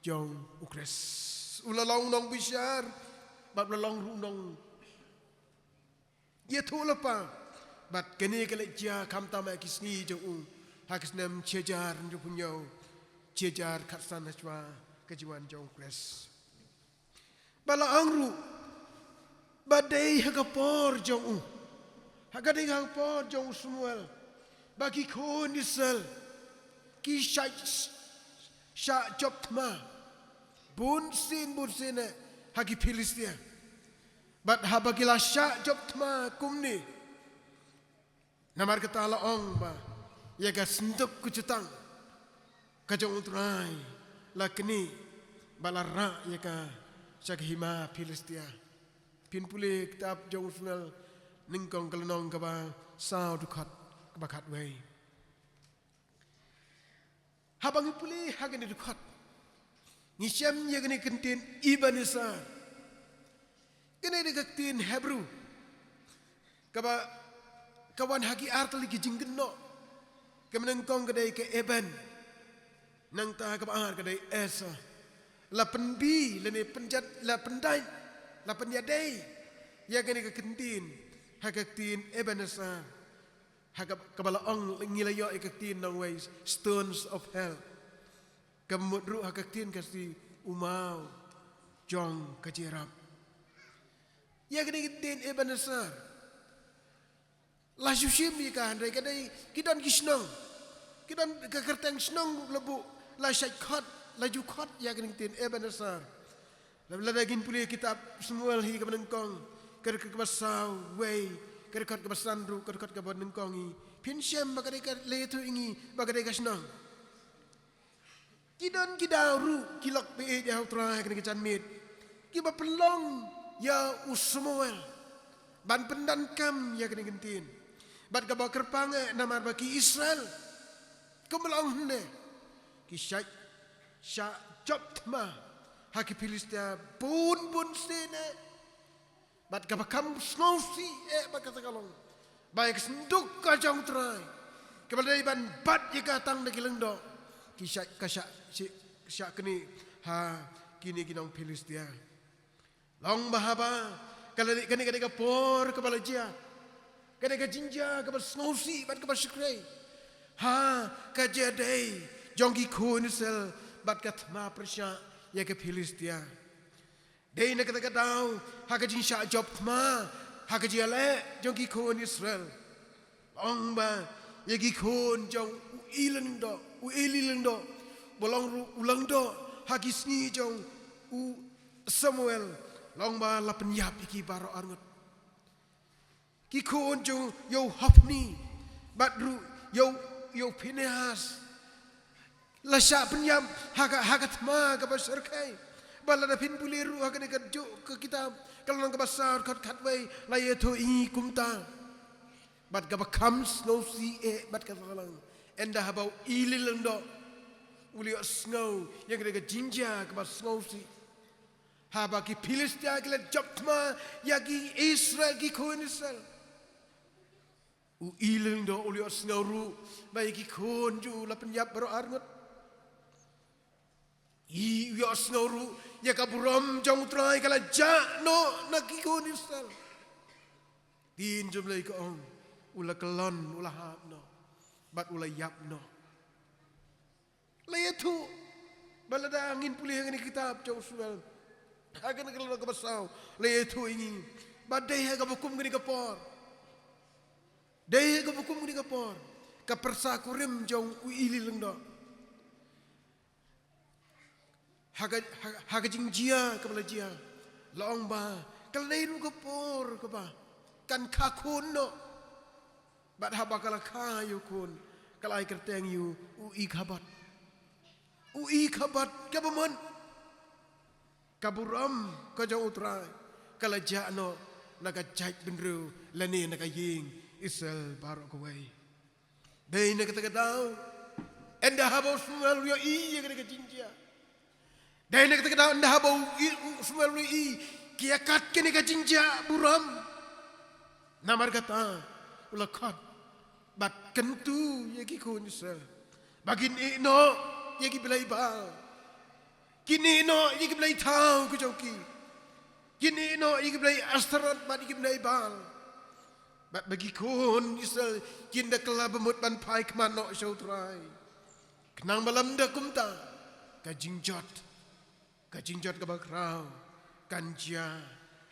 jong U Khrist. U la long nongbishar bad u la long ruh nong ïathuhlypa. Bad kane ka la jia khamtam ha ki sngi jong u, ha ka snem shi hajar hynriewphew hynñiew Shi hajar khatsan hashwa ka jingwan jong u Khrist. Ba la ong ruh ba dei ha ka por jong u, ha ka dei ha ka por jong u Samuel, ba ki khun Israel ki shah, shah jop thma bun sien bun sien eh ha ki Philistia. Bad haba ki la shah jop thma kumne, namar kata la ong ba ïa ka synduk ka jutang ka jong u Trai la knieh bad la rah ïa ka sha ka hima Philistia. Phin pule kitab jong u Samuel nyngkong ka lynnong kaba saw dkhot kaba khatwei. Haba ngi pule ha kane ka dkhot, ngi shem ïa kane ka ktien Ebenezer. Kane ka dei ka ktien Hebrew kaba ka wan ha ki ar tylli ki jingkynnoh. Kaba nyngkong ka dei ka Eben, nangta kaba ar ka dei Ezer. La pynbeit lane pynjot, la pyndait, la pynïadei ïa kane ka ktien ha ka ktien Ebenezer. Ha ka, kaba la ong, ngi la ïoh ïa ka ktien nongwei, stones of help. Kaba mut ruh ha ka ktien Khasi, u maw jong ka jingïarap. Ïa kane ka ktien Ebenezer, la shu shim ïa ka, hynrei ka dei, ki don ki shnong, ki don ka kyrteng shnong la buh, la shait khot, la ju khot ïa kane ka ktien Ebenezer. Lada ngin pule kitab Samuel hi kaba nyngkong, ka dkhot kaba saw wei, ka dkhot kaba san ruh, ka dkhot kaba nyngkong hi, phin shem ba ka dei ka, la ïathuh ïa ngi ba ka dei ka shnong. Ki don ki daw ruh ki lok ba ïeit ïa u Trai ha kane ka janmiet, kiba pynlong ïa u Samuel ban pyndonkam ïa kane ka ktien. Bad kaba kyrpang eh namar ba ki Israel, kumba la ong hangne, ki shah, shah jop thma ha ki Philistia bun bun sien eh. Bad kaba kham sngewsih eh bad kata ka long ba ïa ka synduk ka jong u Trai, kaba dei ban bat ïa ka tang da ki lyngdoh, ki shah, ka shah, shah, shah knieh ha kine ki nong Philistia. Long ba haba ka la dei kane, kane ka por kaba la jia, kane ka jingjia kaba sngewsih bad kaba shakri ha ka jingïadei jong ki khun Israel bad ka thma pyrshah ïa ka Philistia. Dei na kata ka daw, ha ka jingshah jop thma ha ka jingïaleh jong ki khun Israel, long ba ïa ki khun jong u Eli lyngdoh, u Eli lyngdoh, ba long ruh u lyngdoh ha ki sngi jong u Samuel, long ba la pynïap ïa ki baroh arngut. Ki khun jong ïa u Hophni bad ruh ïa u, ïa u Phinehas la shah pynïap ha ka, ha ka thma kaba shyrkhei. Bad lada phin pule ruh ha kane ka juh ka kitab, ka lynnong kaba saw dkhot khatwei, la ïathuh ïa ngi kumta. Bad kaba kham sngewsih eh bad kata ka long, ynda haba u Eli lyngdoh u la ïohsngew ïa kane ka jingjia kaba sngewsih, haba ki Philistia ki la jop thma ïa ki Israel, ki khun Israel, u Eli lyngdoh u la ïohsngew ruh ba ïa ki khun jong u la pynïap baroh arngut. U ïohsngew ruh ïa ka burom jong u Trai ka la jah noh na ki khun Israel. Ktien jong U Blei ka ong, u la kyllon, u la hap noh bad u la ïap noh. La ïathuh, ba lada ngin pule ha kane ka kitab jong u Samuel, ha kane ka lynnong kaba saw, la ïathuh ïa ngi ba dei ha kaba kum kane ka por, dei ha kaba kum kane ka por, ka pyrsa kurim jong u Eli lyngdoh, ha ka, ha, ha ka jingjia kaba la jia, la ong ba ka la dei ruh ka por kaba kan kha khun noh. Bad haba ka la kha ïa u khun, ka la ai kyrteng ïa u, u Ikhabod. U Ikhabod kaba mut ka burom ka jong u Trai ka la jah noh na ka jaitbynriew lane na ka ïing Israel baroh kawei. Dei na kata ka daw, ynda haba u Samuel u ïohi ïa kane ka jingjia, dei na kata ka daw, ynda haba u, i, u Samuel u ïohi ki ïa kat kane ka jingjia burom, namar kata u la khot bad kyntu ïa ki khun Israel ba kin ïeh noh ïa ki blei Baal, kin ïeh noh ïa ki blei thaw ka jong ki, kin ïeh noh ïa ki blei Ashtoreth bad ïa ki blei Baal. Bad ba ki khun Israel kin da kylla ba mut ban phai khmat noh sha u Trai. Khnang ba lymda kumta, ka jingjot, ka jingjot kaba khraw kan jia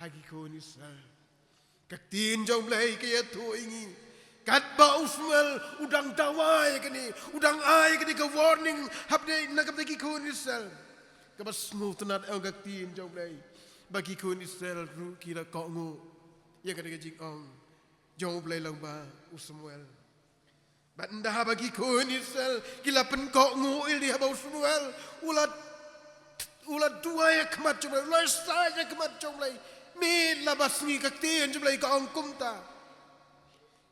ha ki khun Israel. Ka ktien jong U Blei ka ïathuh ïa ngi, katba u Samuel u dang dawa ïa kane, u dang ai ïa kane ka warning hapdeng na ka bynta ki khun Israel. Kaba sngewtynnat, ong ka ktien jong U Blei, ba ki khun Israel ruh ki la kohnguh ïa kane ka jingong jong U Blei lyngba u Samuel. Bad ynda haba ki khun Israel ki la pynkohnguh ïa lade, haba u Samuel u la, u la duwai ha khmat jong U Blei, u la shah ha khmat jong U Blei, mih la ba sngi, ka ktien jong U Blei ka ong kumta: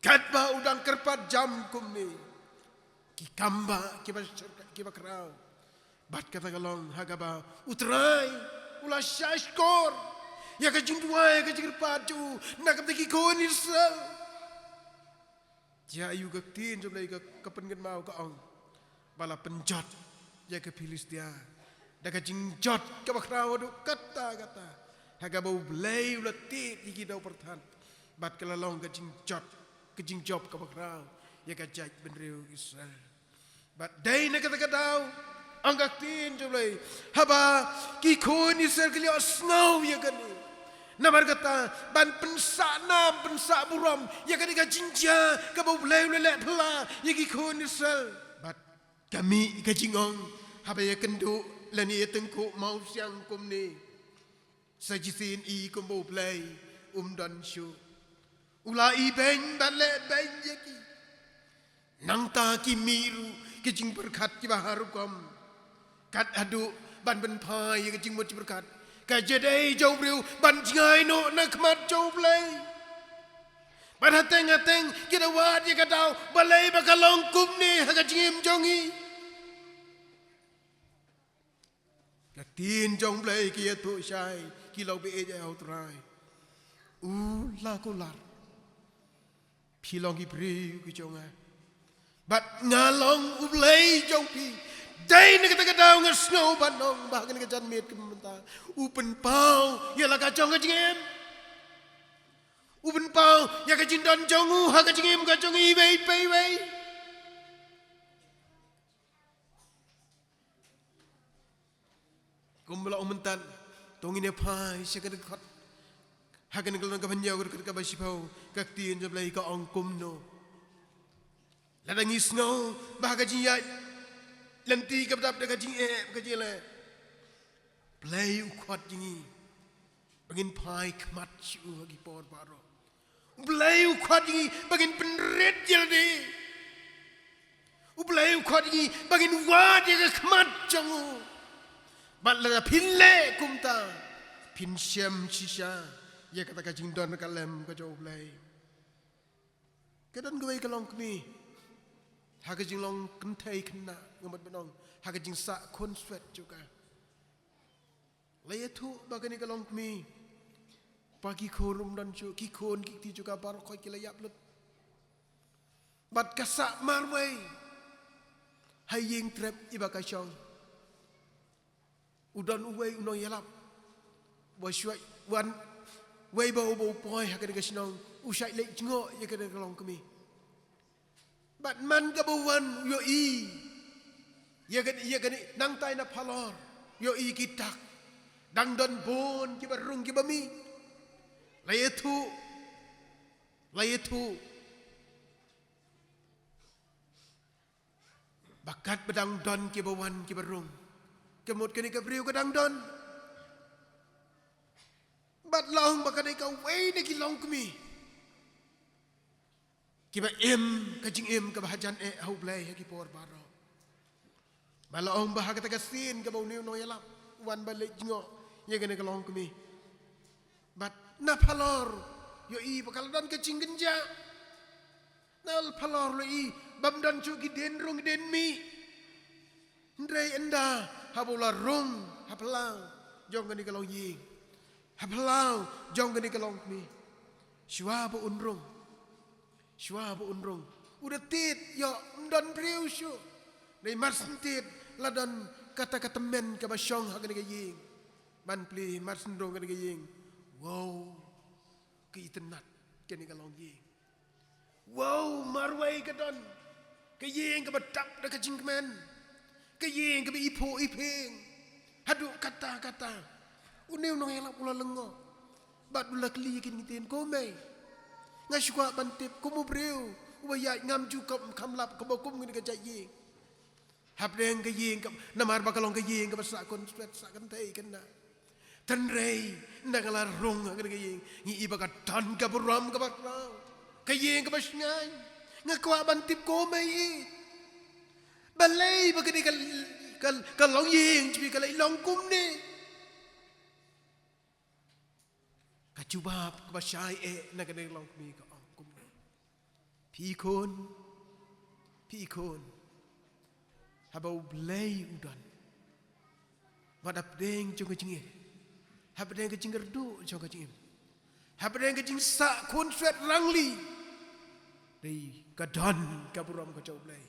Katba u dang kyrpad jam kumne, ki kam ba, kiba sher-, kiba khraw. Bad kata ka long ha kaba U Trai u la shahshkor ïa ka jingduwai, ïa ka jingkyrpad jong u na ka bynta ki khun Israel. Jia aiu? Ka ktien jong U Blei ka, ka pynkynmaw, ka ong ba la pynjot ïa ka Philistia da ka jingjot kaba khraw haduh katta katta, ha kaba U Blei u la tied ïa ki daw pyrthat. Bad ka la long ka jingjot, ka jingjop kaba khraw ïa ka jaitbynriew Israel. Bad dei na kata ka daw, ong ka ktien jong U Blei, haba ki khun Israel ki la ïohsngew ïa kane, namar kata ban pynsah nam pynsah burom ïa kane ka jingjia kaba U Blei u la leh phylla ïa ki khun Israel. Bad ka mih ka jingong, haba ïakynduh lane ïatyngkhuh mawsiang kumne, sa shisien i kumba U Blei um don shuh. U la ibeiñ bad lehbeiñ ïa ki. Nangta ki mih ruh ki jingpyrkhat kiba har rukom, kat haduh ban pynphai ïa ka jingmut jingpyrkhat ka jingïadei jong u briew ban jngai noh na khmat jong U Blei. Bad hateng hateng ki da wad ïa ka daw, balei ba ka long kumne ha ka jingim jong ngi? Ka ktien jong U Blei ka ïathuh shai, ki long ba ïeit ïa U Trai. U la kular, phi long ki briew ki jong nga, bad nga long U Blei jong phi. Dei na kata ka daw nga sngew ban ong ba ha kane ka janmiet ka mynta, u pynpaw ïa la ka jong ka jingim. U pynpaw ïa ka jingdon jong u ha ka jingim ka jong iwei pa iwei. Kumba la ong mynta, to ngin ïa phai sha kane ka dkhot, ha kane ka lynnong kaba hynñiew, ka dkhot kaba shiphew, ka ktien jong U Blei ka ong kumno. Lada ngi sngew ba ha ka jingïaid lynti kaba dap da ka jingeh, ka jingleh, U Blei u khot ïa ngi ba ngin phai khmat sha u ha ki por baroh. U Blei u khot ïa ngi ba ngin pynrit ïa lade. U Blei u khot ïa ngi ba ngin wad ïa ka khmat jong u. Bad lada phin leh kumta, phin shem shisha ïa kata ka jingdon ka lem ka jong U Blei. Ka don kawei ka longkmie, ha ka jinglong kynthei khynnah, nga mut ban ong, ha ka jingsah khun swet jong ka, la ïathuh ba kane ka longkmie, ba ki khun um don shuh, ki khun ki kti jong ka baroh khoit ki la ïap lut. Bad ka sah marwei ha ïing trep iba ka shong. U don uwei u nongïalap, ba shuwa wan, wei ba u, ba u poi ha kane ka shnong, u shait leit jngoh ïa kane ka longkmie. Bad man kaba u wan, u ïohi ïa kane, ïa kane, nangtai na phalor u ïohi ki dak, dang don bun kiba rung kiba mih. La ïathuh, la ïathuh ba katba dang don kiba wan kiba rung, ka mut kane ka briew ka dang don. Bad la ong ba ka dei kawei na ki longkmie kiba im ka jingim kaba hajan eh ha U Blei ha ki por baroh. Bad la ong ba ha kata ka sien kaba une u nongïalap u wan ban leit jngoh ïa kane ka longkmie, bad na phalor u ïohi ba ka la don ka jingkynjah. Na phalor u ïohi bym don shuh ki dien rung dien mih. Hynrei ynda haba u la rung ha phyllaw jong kane ka longïing, ha phyllaw jong kane ka longkmie, shuwa ba un rung, shuwa ba un rung, u da tied, ïoh, ym don briew shuh. Hynrei mar syn tied la don kata ka tymmen kaba shong ha kane ka ïing. Ban plie, mar syn rung kane ka ïing, wow, ka itynnad kane ka longïing. Wow, marwei ka don ka ïing kaba dap da ka jingkmen. Ka ïing kaba iphuh iphieng. Haduh katta katta. Une u nongïalap u la lyngngoh. Bad u la kylli ïa kine ki ktien, ko mei, nga shu kwah ban tip kum u briew uba ïaid, ngam ju kam, kham lap kumba kum kane ka jait ïing. Hapdeng ka ïing ka, namar ba ka long ka ïing kaba sah khun swet, sah kynthei kynda. Hynrei ynda nga la rung ha kane ka ïing, ngi i ba ka don ka burom kaba khraw. Ka ïing kaba shngaiñ. Nga kwah ban tip, ko mei, balei ba kane ka, ka, ka longïing jong phi ka la long kumne. Ka jubab kaba shai eh na kane ka longkmie ka ong kumne: Phi khun, phi khun, haba U Blei u don, wat hapdeng jong ka jingim, hapdeng ka jingkyrduh jong ka jingim, hapdeng ka jingsah khun swet rangli, dei ka don ka burom ka jong U Blei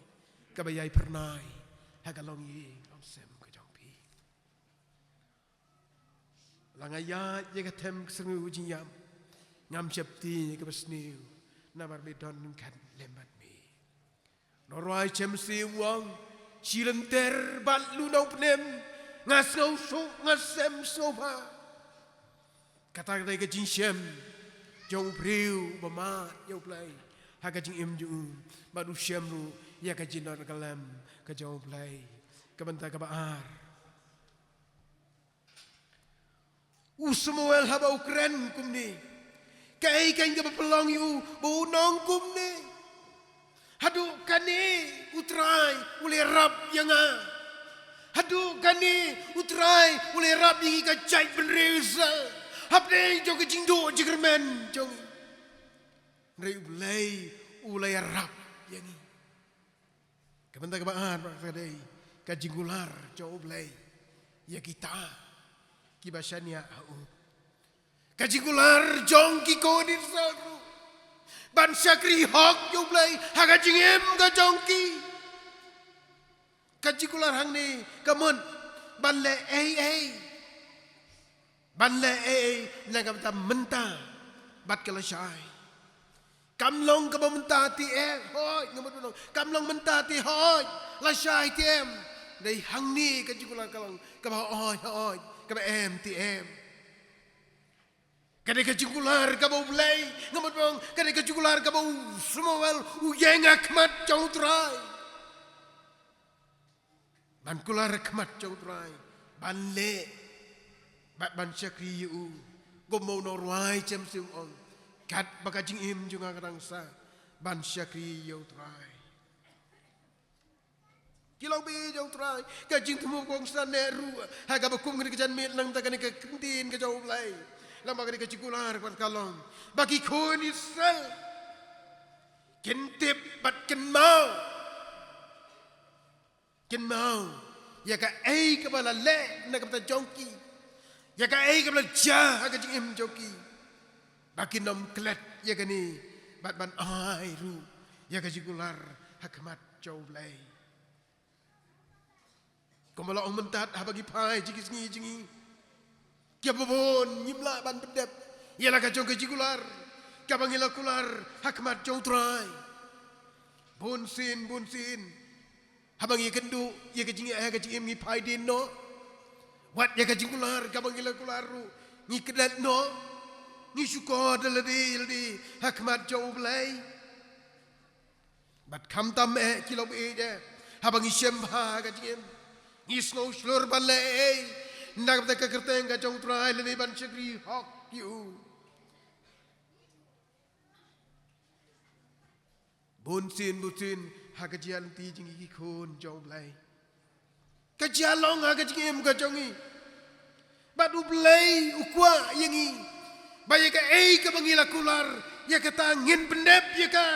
kaba ïai phyrnai ha ka longïing longsem ka jong phi. La nga ïaid ïa ka them ka sngew jingïap, ngam sheptieng ïa kaba sniew, namar me don ryngkat lem bad me. Nongrwai James u ong, shi lynter bad lu nongpynim, nga sngew suk, nga sem sngewbha. Kata ka dei ka jingshem jong u briew ba mad ïa U Blei ha ka jingim jong u, bad u shem ruh ïa ka jingdonkam ka jong U Blei. Ka bynta kaba ar. U Samuel haba u kren kumne, kaei keiñ kaba pynlong ïa u ba un ong kumne? Haduh kane U Trai u la ïarap ïa nga? Haduh kane U Trai u la ïarap ïa ngi ka jaitbynriew Israel hapdeng jong ka jingduh jingkyrmen jong ngi? Hynrei U Blei u la ïarap ïa ngi. Ka bynta kaba ar, ka dei ka jingkular jong U Blei ïa kita kiba shaniah ha u. Ka jingkular jong ki khun Israel ruh ban shakri hok ïa U Blei ha ka jingim ka jong ki. Ka jingkular hangne ka mut ban leh ei ei. Ban leh ei ei na ka bynta mynta bad ka lashai. Kam long kaba mynta te em, hooid, nga mut ban ong, kam long mynta te hooid, lashai te em. Dei hangne ka jingkular ka long kaba hooid hooid, kaba em te em. Ka dei ka jingkular kaba U Blei, nga mut ban ong, ka dei ka jingkular kaba u Samuel u ïeng ha khmat jong U Trai. Ban kular ha khmat jong U Trai, ban leh bad ban shakri ïa u. Kumba u nongrwai James u ong, katba ka jingim jong nga ka dang sah, ban shakri ïa U Trai. Ki long baieit jong U Trai, ka jingthmu kongsan ne ruh ha kaba kum kane ka janmiet, nangta kane ka ktien ka jong U Blei. Lada kane ka jingkular kaba ka long ba ki khun Israel kin tip bad kin kynmaw. Kynmaw ïa kaei kaba la leh na ka bynta jong ki, ïa kaei kaba la jia ha ka jingim jong ki, ba kin ym klet ïa kane bad ban ai ruh ïa ka jingkular ha khmat jong U Blei. Kumba la ong mynta, haba ngi phai jingkit jingïeng, kiba bun ngim lah ban pyndep ïa la ka jong ka jingkular kaba ngi la kular ha khmat jong U Trai. Bunsien bunsien haba ngi kynduh ïa ka jingim, ïa ka jingim ngi phai dien noh. Wat ïa ka jingkular kaba ngi la kular ruh ngi klet noh. Ngi shukor da lade lade ha khmat jong U Blei. Bad khamtam eh ki long baieit eh, haba ngi shem bha ha ka jingim, ngi sngew shlur ban leh ei ei na ka bynta ka kyrteng ka jong U Trai lane ban shakri hok ïa u. Bunsien bunsien ha ka jingïaid lynti jong ngi ki khun jong U Blei, ka jia long ha ka jingim ka jong ngi. Bad U Blei u kwah ïa ngi ba ïa kaei kaba ngi la kular, ïa kata ngin pyndep ïa ka.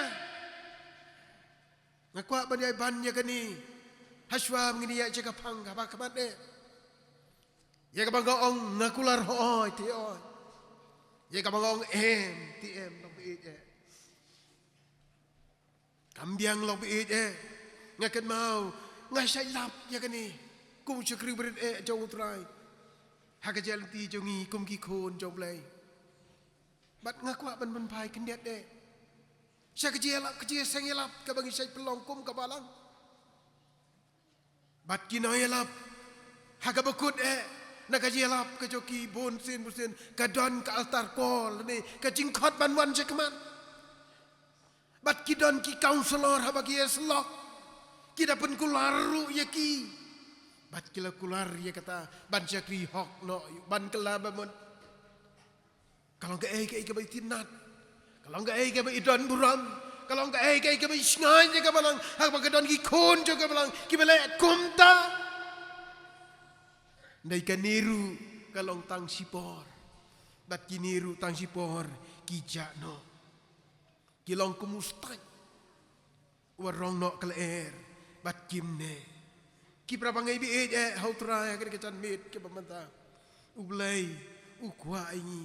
Nga kwah ban ïai ban ïa kane ha shuwa ba ngin ïaid sha ka phang kaba khmat eh. Ïa kaba nga ong nga kular hooid te hooid, ïa kaba nga ong em te em, long baieit eh. Kam biang, long baieit eh. Nga kynmaw, nga shait lap ïa kane kum u shakri barit eh jong U Trai ha ka jingïaid lynti jong ngi kum ki khun jong U Blei. Bad nga kwah ban pynphai khyndiat eh sha ka jingïalap, ka jingïaseng ïalap kaba ngi shait pynlong kum ka balang. Bad ki nongïalap ha kaba kut eh, na ka jingïalap ka jong ki bun sien bun sien, ka don ka altar call ne ka jingkhot ban wan sha khmat. Bad ki don ki counsellor haba ki ïasyllok, ki da pynkular ruh ïa ki. Bad ki la kular ïa kata ban shakri hok noh, ban kylla ba mut. Ka long kaei kaei kaba itynnad, ka long kaei kaba idon burom, ka long kaei kaei kaba ishngaiñ ïa ka balang, haba ka don ki khun jong ka balang kiba leh kumta. Dei kane ruh ka long tang shipor, bad kine ruh tang shipor ki jah noh. Ki long kum u stait uba rong noh ka lyer bad kim neh. Ki para bangeit ba ïeit eh ha U Trai, ha kane ka janmiet kaba mynta, U Blei u kwah ïa ngi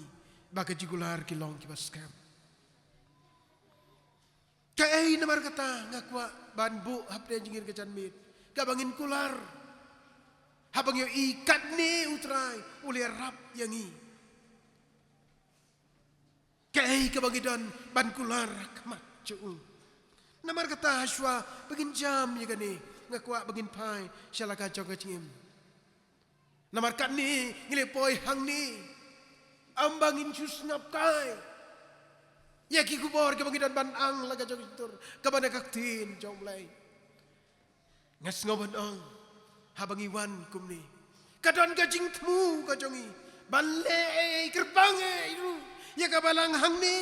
ba ka jingkular ki long kiba skhem. Kaei namar kata nga kwah ban buh hapdeng jong ngi ka janmiet, kaba ngin kular, haba ngi ïohi katne U Trai u la ïarap ïa ngi. Kaei kaba ngi don ban kular ha khmat jong u. Namar kata, hashwa ba ngin jam ïa kane, nga kwah ba ngin phai sha la ka jong ka jingim. Namar katne ngi la poi hangne, ym ba ngin shu sngap kai ïa ki khubor kiba ngi don ban ang la ka jong ka shyntur, kaba na ka ktien jong U Blei. Nga sngew ban ong, haba ngi wan kumne, ka don ka jingthmu ka jong ngi ban leh ei ei, kyrpang ei ei ruh ïa ka balang hangne.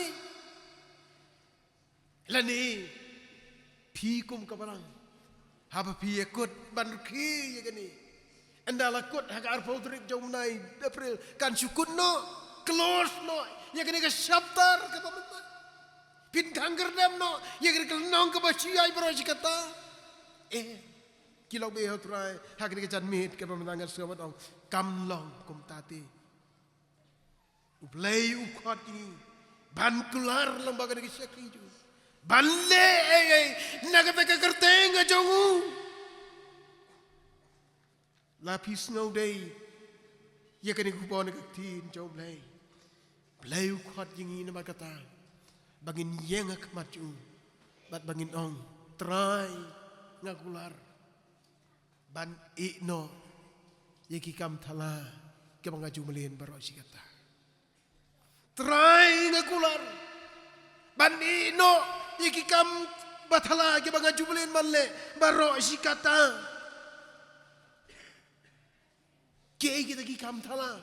Lane phi kum ka balang, haba phi ïakut ban rkhie ïa kane, ynda la kut ha ka arphew tarik jong u bnai April, kan shu kut noh, close noh ïa kane ka chapter kaba mynta. Phin khang kyrdem noh ïa kane ka lynnong kaba shu ïaid baroh shi katta. Eh, ki long baieit ha U Trai, ha kane ka janmiet kaba mynta nga sngew ban ong, kam long kumta te. U Blei u khot ïa ngi ban kular lyngba kane ka shakri jong u, ban leh ei ei na kata ka kyrteng ka jong u. La phi sngew dei ïa kane ka khubor na ka ktien jong U Blei. U Blei u khot ïa ngi namar kata, ba ngin ïeng ha khmat jong u bad ba ngin ong, Trai, nga kular ban ïeh noh ïa ki kam thala kiba nga ju mlien baroh shi katta. Trai, nga kular ban ïeh noh ïa ki kam bathala kiba nga ju mlien ban leh baroh shi katta. Kiei kita ki kam thala?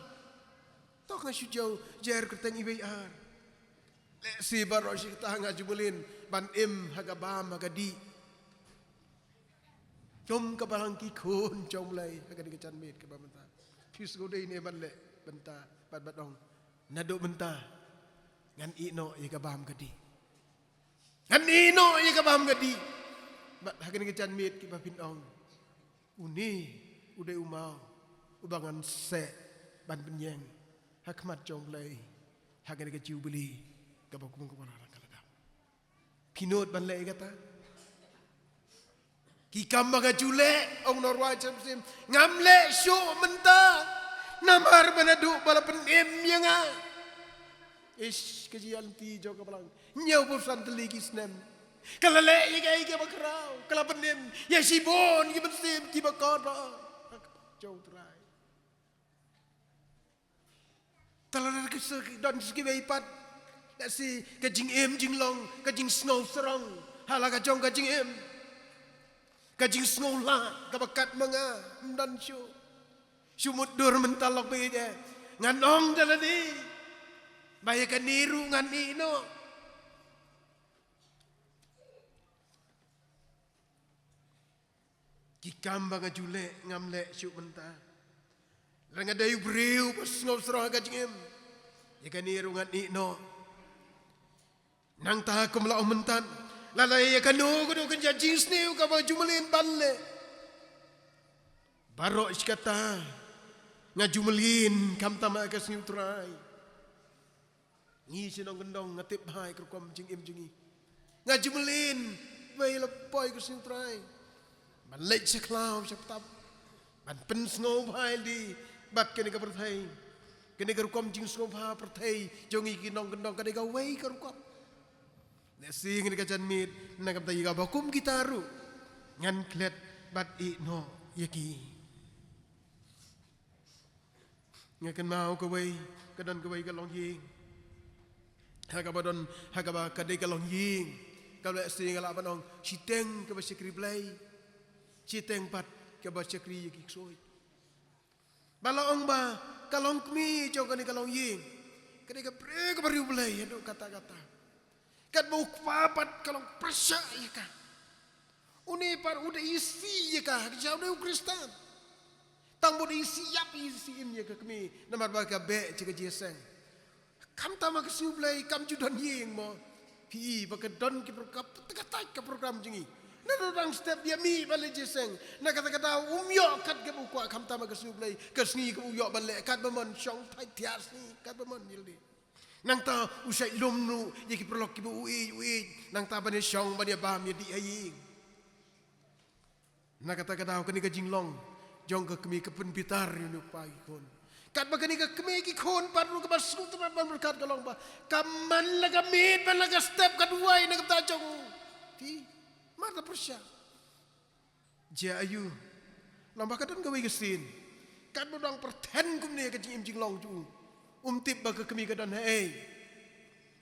To nga shu jew jer kyrteng iwei i ar. Lehse baroh shi katta nga ju mlien ban im ha ka bam ha ka dih, kum ka balang ki khun jong U Blei ha kane ka janmiet kaba mynta. Phi sngew dei ne ban leh mynta bad ban ong, naduh mynta ngan ïeh noh ïa ka bam ka dih, ngan ïeh noh ïa ka bam ka dih. Bad ha kane ka janmiet kiba phin ong, une u dei u maw uba ngan seh ban pynïeng ha khmat jong U Blei ha kane ka jubili kaba kum kaba la rang ka la dap. Phi nud ban leh ïa kata? Ki kam ba nga ju leh, ong u nongrwai James Sim, ngam leh shuh mynta, namar ba naduh ba la pynim ïa nga. Ish, ka jingïaid lynti jong ka balang, hynñiewphew san tylli ki snem, ka la leh ïa kaei kaba khraw, ka la pynim ïa shibun ki mynsiem kiba kordor jong U Trai. Te lada ka shu don sha kiwei pat, lehse ka jingim jinglong, ka jingsngew sarong ha la ka jong ka jingim, ka jingsngew lah kaba kat ma nga, ym don shuh. Shu mutdur mynta lok beit eh, ngan ong da lade ba ïa kane ruh ngan ïeh noh. Ki kam ba nga ju leh ngam leh shuh mynta. Lada nga dei u briew ba sngew sarong ha ka jingim, ïa kane ruh ngan ïeh noh. Nangta kum la ong mynta, lada ïa kano kano ka jingsniew kaba ju mlien ban leh baroh shi katta, nga ju mlien khamtam ha ka sngi U Trai. Ngi shnong kyndong nga tip bha ïa ka rukom jingim jong ngi. Nga ju mlien ba ïa la poi ka sngi U Trai ban leit sha khlaw sha btap, ban pynsngewbha ïalade bad kane ka pyrthei. Kane ka rukom jingsngewbha pyrthei jong ngi ki nongkyndong, kane kawei ka rukom. Lehse ha kane ka janmiet, na ka bynta ïa kaba kum kita ruh, ngan klet bad ïeh noh ïa ki. Nga kynmaw kawei, ka don kawei ka longïing. Ha kaba don, ha kaba ka dei ka longïing, ka leh shisha nga lah ban ong shiteng kaba shakri Blei, shiteng pat kaba shakri ïa ki ksuid. Ba la ong ba ka longkmie jong kane ka longïing ka dei ka briew kaba riewblei haduh katta katta. Katba u kpa pat ka long pyrshah ïa ka. Une pat u da isih ïa ka ha ka jingïadei u Khristan. Tang ba u da isih ïap isih im ïa ka kmie namar ba ka beh sha ka jingïaseng. Khamtam ha ka sngi U Blei kam ju don ïing mo. Phi i ba ka don ki pro-, ka, ka tight ka program jong ngi. Naduh dang step ïa mih ban leit jingïaseng, na kata ka daw um ïoh kat kaba u kwah, khamtam ha ka sngi U Blei, ka sngi kaba u ïoh ban leh katba mon, shong thait thiah sngi katba mon, ïa lade. Nangta u shait lum noh ïa ki paralok kiba u ïeit u ïeit, nangta ban ïa shong ban ïa bam ïa dih ha ïing. Na kata ka daw kane ka jinglong jong ka kmie ka pynbitar ïa une u kpa ki khun. Katba kane ka kmie ki khun pat ruh kaba sngewtynnat ban ryngkat ka long ba ka man la ka miet ban la ka step ka duwai na ka bynta jong u. Te mar ta pyrshah. Jia aïu? Long ba ka don kawei ka sien katba u dang pyrthen kumne ka jingim jinglong jong u, um tip ba ka kmie ka don haei.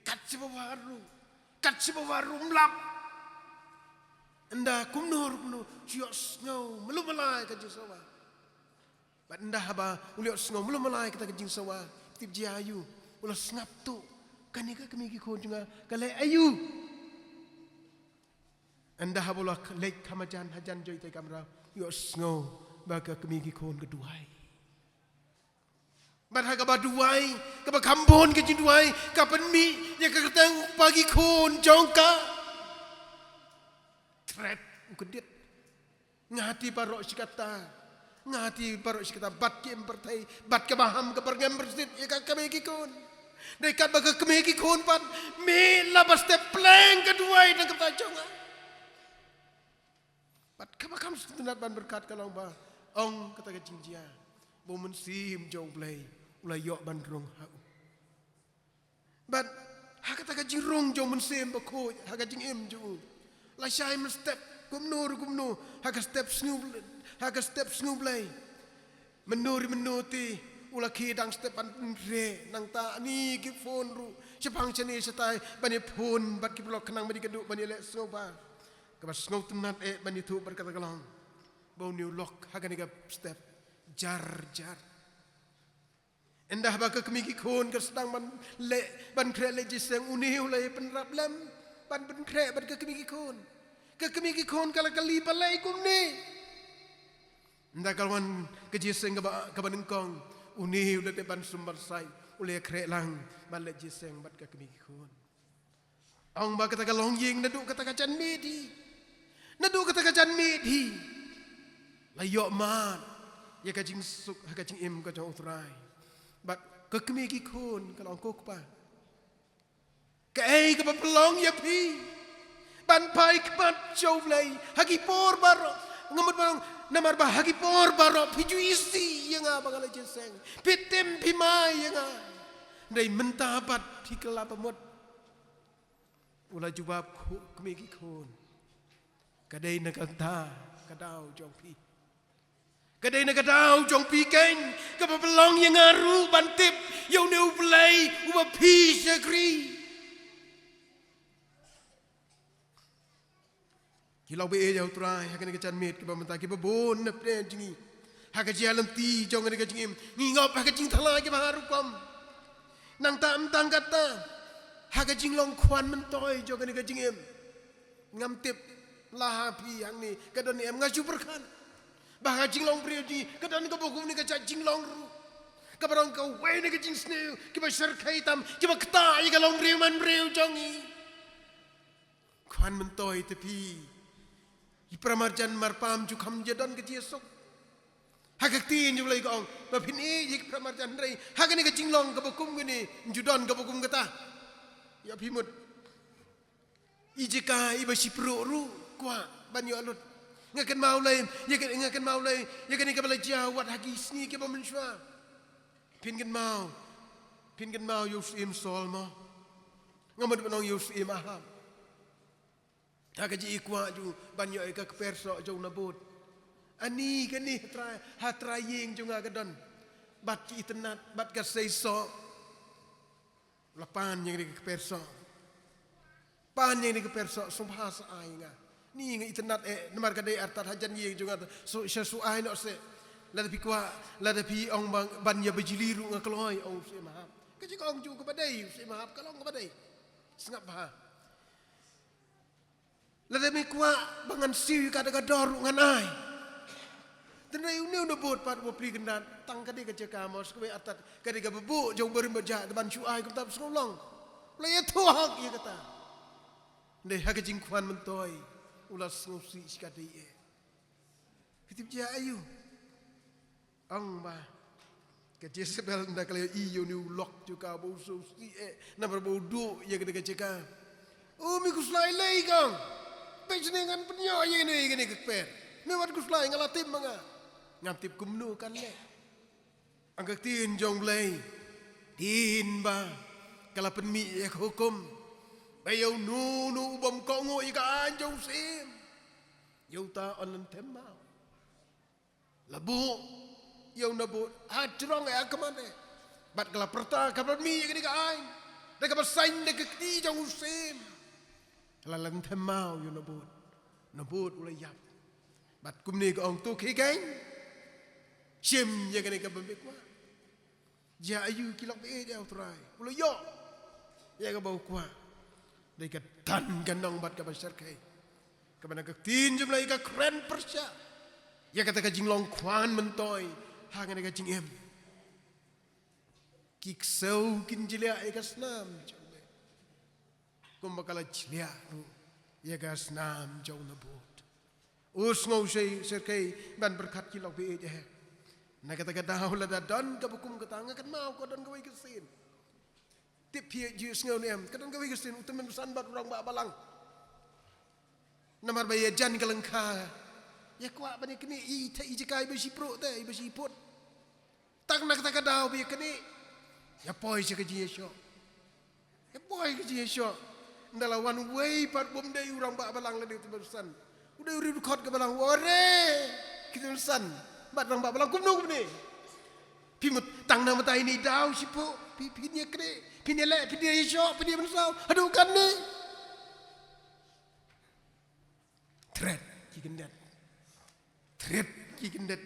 Kat shaba wad ruh, kat shaba wad ruh um lap. Ynda kumno ruh kumno, shu ïohsngew malu malai ka jingsawa. Bad ynda haba u la ïohsngew malu malai kata ka jingsawa, tip jia aïu? U la sngap tuh, kane ka kmie ki khun jong nga ka leh aïu? Ynda haba u la leit kham hajan, hajan jong ita i kamra, u ïohsngew ba ka kmie ki khun ka duwai. Bad ha kaba duwai, kaba kham bun ka jingduwai, ka pynmih ïa ka kyrteng u kpa ki khun jong ka. Tret u kyndit. Nga hati baroh shi katta. Nga hati baroh shi katta bad ki im pyrthei, bad kaba ham kaba rngem rngsit ïa ka kmie ki khun. Dei katba ka kmie ki khun pat mih la ba step pleng ka duwai na ka bynta jong nga. Bad kaba kham sngewtynnat ban ryngkat ka long ba ong kata ka jingjia ba u Mynsiem jong U Blei u la ïoh ban rung ha u. Bad ha kata ka jingrung jong u Mynsiem Bakhuid ha ka jingim jong u, lashai mynstep, kumno ruh kumno, ha ka step sngew, ha ka step sngew Blei. Mynno re mynno te u la khie dang step ban pynkhreh, nangta ani ki phone ruh shaphang shane shatai ban ïa phone bad ki paralok khnang ban ïakynduh ban ïaleh sngewbha. Kaba sngewtynnat eh ban ïathuh bad kata ka long ba une u lok ha kane ka step jar jar. Ynda haba ka kmie ki khun ka sdang ban leh, ban khreh leit jingïaseng, une u la ïa pynrap lem ban pynkhreh bad ka kmie ki khun. Ka kmie ki khun ka la kylli balei kumne. Ynda ka la wan ka jingïaseng kaba, kaba nyngkong, une u la dep ban sum ban sait, u la ïa khreh lang ban leit jingïaseng bad ka kmie ki khun. Ong ba kata ka longïing naduh kata ka janmiet hi, naduh kata ka janmiet hi la ïoh mad ïa ka jingsuk ha ka jingim ka jong U Trai. Bad ka kmie ki khun ka la ong, ko kpa, kaei kaba pynlong ïa phi ban phai khmat sha U Blei ha ki por baroh? Nga mut ban ong, namar ba ha ki por baroh phi ju isih ïa nga ba nga la jingïaseng, phi tim phi mai ïa nga. Hynrei mynta pat phi kylla ba mut. U la jubab, ko kmie ki khun, ka dei na kata ka daw jong phi. Ka dei na ka daw jong phi keiñ kaba pynlong ïa nga ruh ban tip ïa une U Blei uba phi shakri. Ki lok ba ïeit ïa U Trai, ha kane ka janmiet kaba mynta kiba bun na pdeng jong ngi ha ka jingïaid lynti jong kane ka jingim ngi ngop ha ka jingthala kiba har rukom. Nangta ym tang kata, ha ka jinglong khwan myntoi jong kane ka jingim, ngam tip la ha phi hangne ka don ne em, nga shu pyrkhat ba ha ka jinglong briew jong ngi ka don kaba kum ne ka jait jinglong ruh, kaba rong kawei na ka jingsniew kiba shyrkhei tam, kiba ktah ïa ka longbriew manbriew jong ngi. Khwan myntoi te phi. Ki paramarjan marpa ym ju kham ïa don ka jingsuk. Ha ka ktien jong U Blei ka ong ba phin ïeit ïa ki paramarjan, hynrei ha kane ka jinglong kaba kum kane ym ju don kaba kum kata. Ïa phi mut, i jaka iba shipruh ruh kwah ban ïoh lut. Nga kynmaw lei ïa ka, nga kynmaw lei ïa kane kaba la jia wat ha ki sngi kiba mynshuwa. Phin kynmaw, phin kynmaw ïa u syiem Saul mo? Nga mut ban ong ïa u syiem Ahab. Ha ka jingkwah jong u ban ïoh ïa ka kper soh jong u Naboth. Ani kane ha trai, ha trai ïing jong nga ka don bad ki itynnad bad ka seisoh. La pan ïa kane ka kper soh. Pan ïa kane ka kper soh, sngewbha sa ai nga. Ni nga itynnad eh, namar ka dei artat hajan ïing jong nga. So, sha su ai noh se. Lada phi kwah, lada phi ong ban, ban ïa bajli ruh nga kloi, ong u Syiem Hap. Ka jingong jong u kaba dei, u Syiem Hap ka long kaba dei. Sngap bha. Lada me kwah ba ngan siew ïa ka da ka dor ruh ngan ai. Tang dei une u nabud pat u bapli kyndat, tang ka dei ka jaka mo, sa kawei artat ka dei kaba buh jong barim bajah, da ban shu ai kumta ba sngewlong. La ïathuh hok ïa kata. Dei ha ka jingkwah myntoi u la sngewsih shi ka dei eh. Phi tip jia aïu? Ong ba ka Jezebel nda ka la ïohi ïa une u lok jong ka ba u sngewsih eh, namar ba u duh ïa kane ka jaka. O, me khuslai lei kong. Peit shane ngan pynïoh ïa kane, ïa kane ka kper. Me wat khuslai, nga la tip ma nga. Ngam tip kumno kan leh. Ong ka ktien jong U Blei, ktien ba ka la pynmih ïa ka hukum ba ïa uno uno u bym kohnguh ïa ka aiñ jong u syiem, ïa uta yn lynthem maw. La buh ïa u nabud ha jrong eh, ha khmat eh. Bad ka la pyrta, ka la pynmih ïa kane ka aiñ da kaba saiñ da ka kti jong u syiem. Ka la lynthem maw ïa u nabud. Nabud u la ïap. Bad kumne ka ong, to khie keiñ, shim ïa kane kaba me kwah. Jia aïu, ki lok baieit ïa U Trai? U la ïoh ïa kaba u kwah. Dei ka don ka nong bad kaba shyrkhei kaba na ka ktien jong U Blei ka kren pyrshah ïa kata ka jinglong kwah myntoi ha kane ka jingim. Ki ksew kin jliah ïa ka snam jong U Blei, kumba ka la jliah ruh ïa ka snam jong u nabud. U sngew shyrkhei ban pyrkhat, ki lok baieit eh. Na kata ka daw lada don kaba kum kata, nga kynmaw ka don kawei ka sien. Tip phi ju sngew ne em, ka don kawei ka sien, u tymmen basan bad u rangbah balang. Namar ba ïa jan ka lyngkha, ïa kwah ban ïa knieh ïa i jaka iba shi pruh te, iba shi put. Tang na kata ka daw ba ïa knieh, ïa poi sha ka jingïashoh. Ïa poi ka jingïashoh. Ynda la wan uwei pat, bym dei u rangbah balang lane u tymmen basan, u dei u riewdkhot ka balang, u ong, re, ki tymmen basan bad rangbah balang, kumno kumne? Phi mut tang na mynta ine i daw shiphuh phi, phin ïa knieh, phin ïa leh, phin ïa shoh, phin ïa mynsaw haduh katne? Thret ki kyndit. Thret ki kyndit.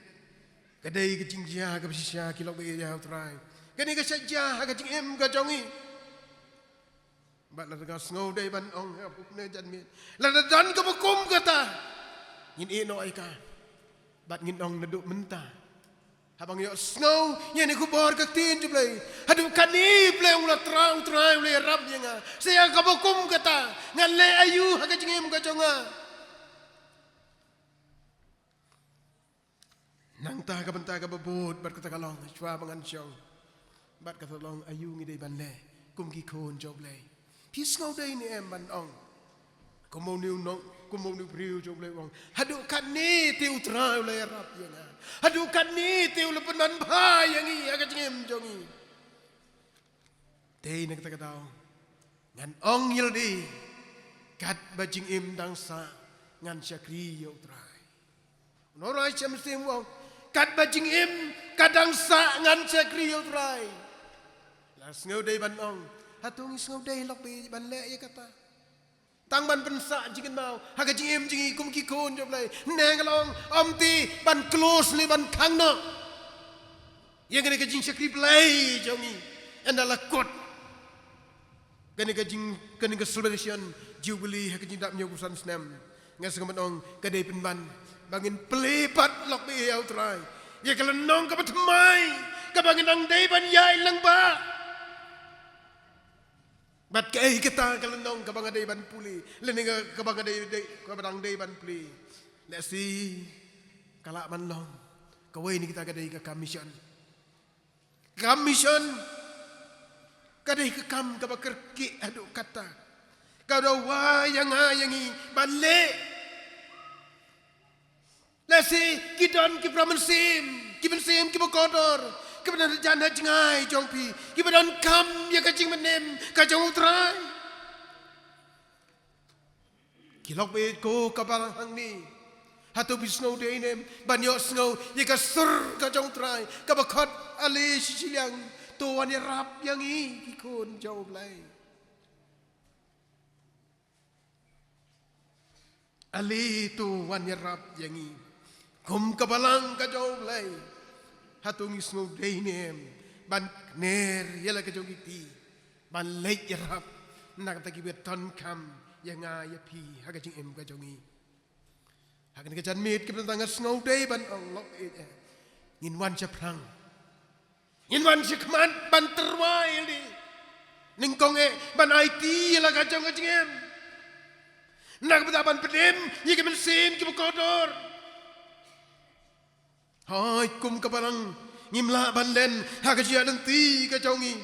Ka dei ka jingjia kaba shisha, ki lok baieit ïa U Trai. Kane ka shah jia ha ka jingim ka jong ngi. Bad lada nga sngew dei ban ong ha puk ne jan miet, lada don kaba kum kata, ngin ïeh noh ïa ka. Bad ngin ong naduh mynta, haba nga ïohsngew ïa kane ka khubor ka ktien jong U Blei, haduh katne Blei u la Trai, U Trai u la ïarap ïa nga. Sa ïa kaba kum kata ngan leh aïu ha ka jingim ka jong nga? Nangta ka bynta kaba bud bad kata ka long, shuwa ba ngan shong bad kata long, aïu ngi dei ban leh kum ki khun jong U Blei? Phi sngew dei ne em ban ong kumba une u nong, kumba une u briew jong U Blei u ong, haduh katne te U Trai u la ïarap ïa nga, haduh katne te u la pynban bha ïa ngi ha ka jingim jong ngi? Te na kata ka daw ngan ong ïa lade, katba jingim dang sah ngan shakri ïa U Trai. U nongrwai shimet u ong, katba jingim ka dang sah ngan shakri ïa U Trai. La sngew dei ban ong, hato ngi sngew dei lok baieit ban leh ïa kata? Tang ban pynsah jingkynmaw ha ka jingim jong ngi kum ki khun jong U Blei. Ne nga la ong, ym te ban close ne ban khang noh ïa kane ka jingshakri Blei jong ngi. Ynda la kut kane ka jing, kane ka celebration Jubilee ha ka jingdap hynñiewphew san snem, nga sngewbha ban ong ka dei pynban ba ngin plie pat lok baieit ïa U Trai ïa ka lynnong kaba thymmai kaba ngin dang dei ban ïaid lyngba. Bad kaei kata ka lynnong kaba nga dei ban pule, lane nga, kaba nga dei, dei, kaba dang dei ban pule? Lehse ka lah ban long kawei na kita ka dei ka kam mission. Kam mission ka dei ka kam kaba kyrkieh haduh katta, ka dawa ïa nga ïa ngi ban leh. Lehse ki don ki para mynsiem, ki mynsiem kiba kordor, kiba don hajan hajngai jong phi, kiba donkam ïa ka jingmyntoi ka jong U Trai. Ki lok baieit, ko ka balang hangne, Hato phi sngewdei ne em ban ïohsngew ïa ka sur ka jong U Trai kaba khot, ale shi shiliang, to wan ïarap ïa ngi ki khun jong U Blei. Ale to wan ïarap ïa ngi kum ka balang ka jong U Blei. Hato ngi sngewdei ne em ban kner ïa la ka jong ki kti ban leit ïarap na ka bynta kiba donkam ïa nga ïa phi ha ka jingim ka jong ngi? Ha kane ka janmiet ka bynta nga sngewdei ban ong, lok eh, eh, ngin wan shaphrang, ngin wan shakhmat ban tyrwa ïa lade. Nyngkong eh ban aiti ïa la ka jong ka jingim, na ka bynta ban pynim ïa ki mynsiem kiba kordor. Hooid, kum ka balang ngim lah ban len ha ka jingïaid lynti ka jong ngi.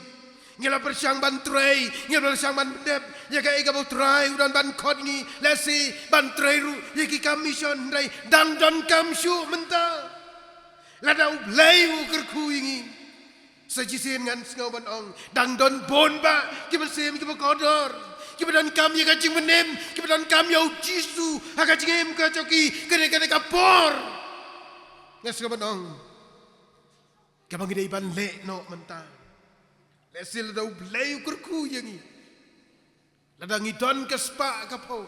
Ngi la pyrshang ban trei, ngi la pyrshang ban pyndep ïa kaei kaba U Trai u don ban khot ngi, lehse ban trei ruh ïa ki kam mission, hynrei dang donkam shuh mynta. Lada U Blei u kyrkhu ïa ngi, sa shisien ngan sngew ban ong, dang don bun bah ki mynsiem kiba kordor, kiba donkam ïa ka jingpynim, kiba donkam ïa U Jisu ha ka jingim ka jong ki. Kane, kane ka por, ngan sngew ban ong, kaba ngi dei ban leh noh mynta. Lehse lada U Blei u kyrkhu ïa ngi, lada ngi don ka spah ka phew,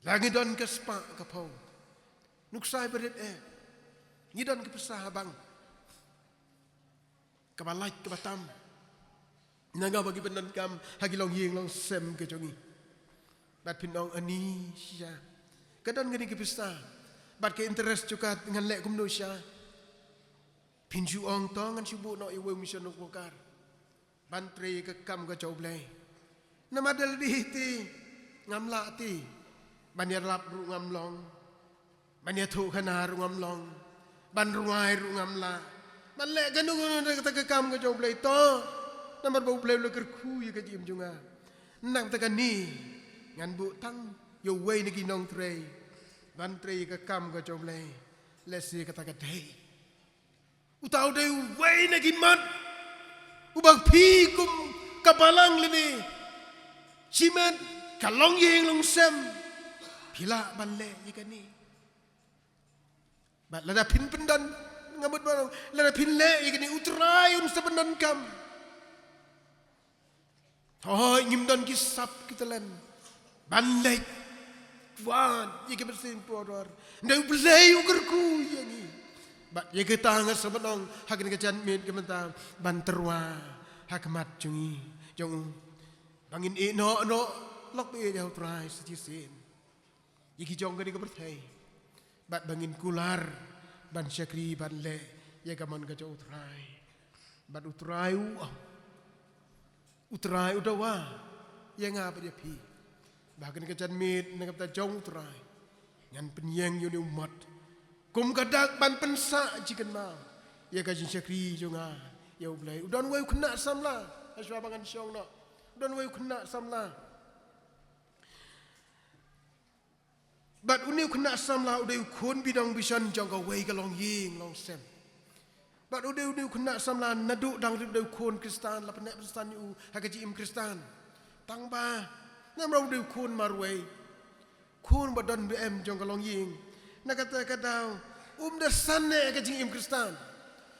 lada ngi don ka spah ka phew, nuksa ba rit eh, ngi don ka pisa ha bank kaba lait kaba tam, na nga ba ngi pyndonkam ha ki longïing longsem ka jong ngi. Bad phin ong, ani shisha, ka don kane ka pisa bad ka interest jong ka, ngan leh kumno shisha? Phin shu ong, to ngan shu buh noh ïa uwei u mission worker ban trei ïa ka kam ka jong U Blei. Namar da lade te ngam lah te ban ïarap ruh ngam long, ban ïathuhkhana ruh ngam long, ban rwai ruh ngam lah, ban leh kano kano na kata ka kam ka jong U Blei. To, namar ba U Blei u la kyrkhu ïa ka jingim jong nga, na kata kane ngan buh tang ïa uwei na ki nongtrei ban trei ïa ka kam ka jong U Blei. Lehse kata ka dei uta u dei uwei na ki mat uba phi kum ka balang lane shimet ka longïing longsem phi lah ban leh ïa kane. Bad lada phin pyndon, nga mut ban ong, lada phin leh ïa kane, U Trai un sa pyndonkam. Hooid, ngim don ki sap ki talent ban leit wad ïa ki mynsiem kordor, hynrei U Blei u kyrkhu ïa ngi. Bad ïa kata nga sa ban ong ha kane ka janmiet ka mynta, ban tyrwa ha khmat jong ngi, jong u, ba ngin ïeh noh noh, lok ba ïeit ïa U Trai sa shisien, ïa ki jong kane ka pyrthei, bad ba ngin kular ban shakri ban leh ïa ka mon ka jong U Trai. Bad U Trai u, U Trai u dawa ïa nga bad ïa phi ba ha kane ka janmiet, na ka bynta jong U Trai, ngan pynïeng ïa une u mot kum ka dak ban pynsah jingkynmaw ïa ka jingshakri jong nga ïa U Blei. U don uwei u khynnah samla, hashwa ba ngan shong noh, u don uwei u khynnah samla. Bad une u khynnah samla u dei u khun bidong bishon jong kawei ka longïing longsem. Bad u dei, une u khynnah samla naduh dang rit u dei u khun Khristan, la pynneh pynsan ïa u ha ka jingim Khristan. Tang ba namar u dei u khun marwei, khun ba don ba em jong ka longïing, na kata ka daw um da san eh ha ka jingim Khristan.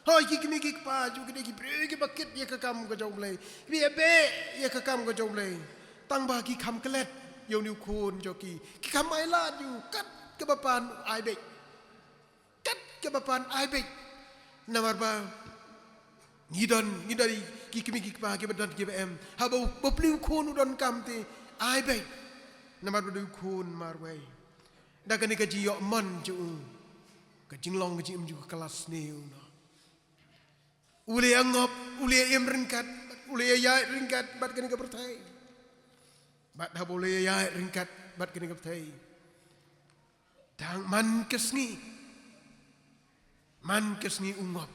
Hooid, ki kmie ki kpa jong u ki dei ki briew kiba kit ïa ka kam ka jong U Blei, kiba ïabeh ïa ka kam ka jong U Blei. Tang ba ki kham klet ïa une u khun jong ki, ki kham ailad ïa u kat kaba pan ai beit, kat kaba pan ai beit. Namar ba ngi don, ngi don ki kmie ki kpa kiba don kiba em, haba u bapli u khun u donkam te ai beit, namar ba u dei u khun marwei. Da kane ka jingïoh mon jong u, ka jinglong ka jingim jong u ka la sniew noh. U la ïa ngop, u la ïa im ryngkat, u la ïa ïaid ryngkat bad kane ka pyrthei. Bad haba u la ïa ïaid ryngkat bad kane ka pyrthei, dang man ka sngi, man ka sngi u ngop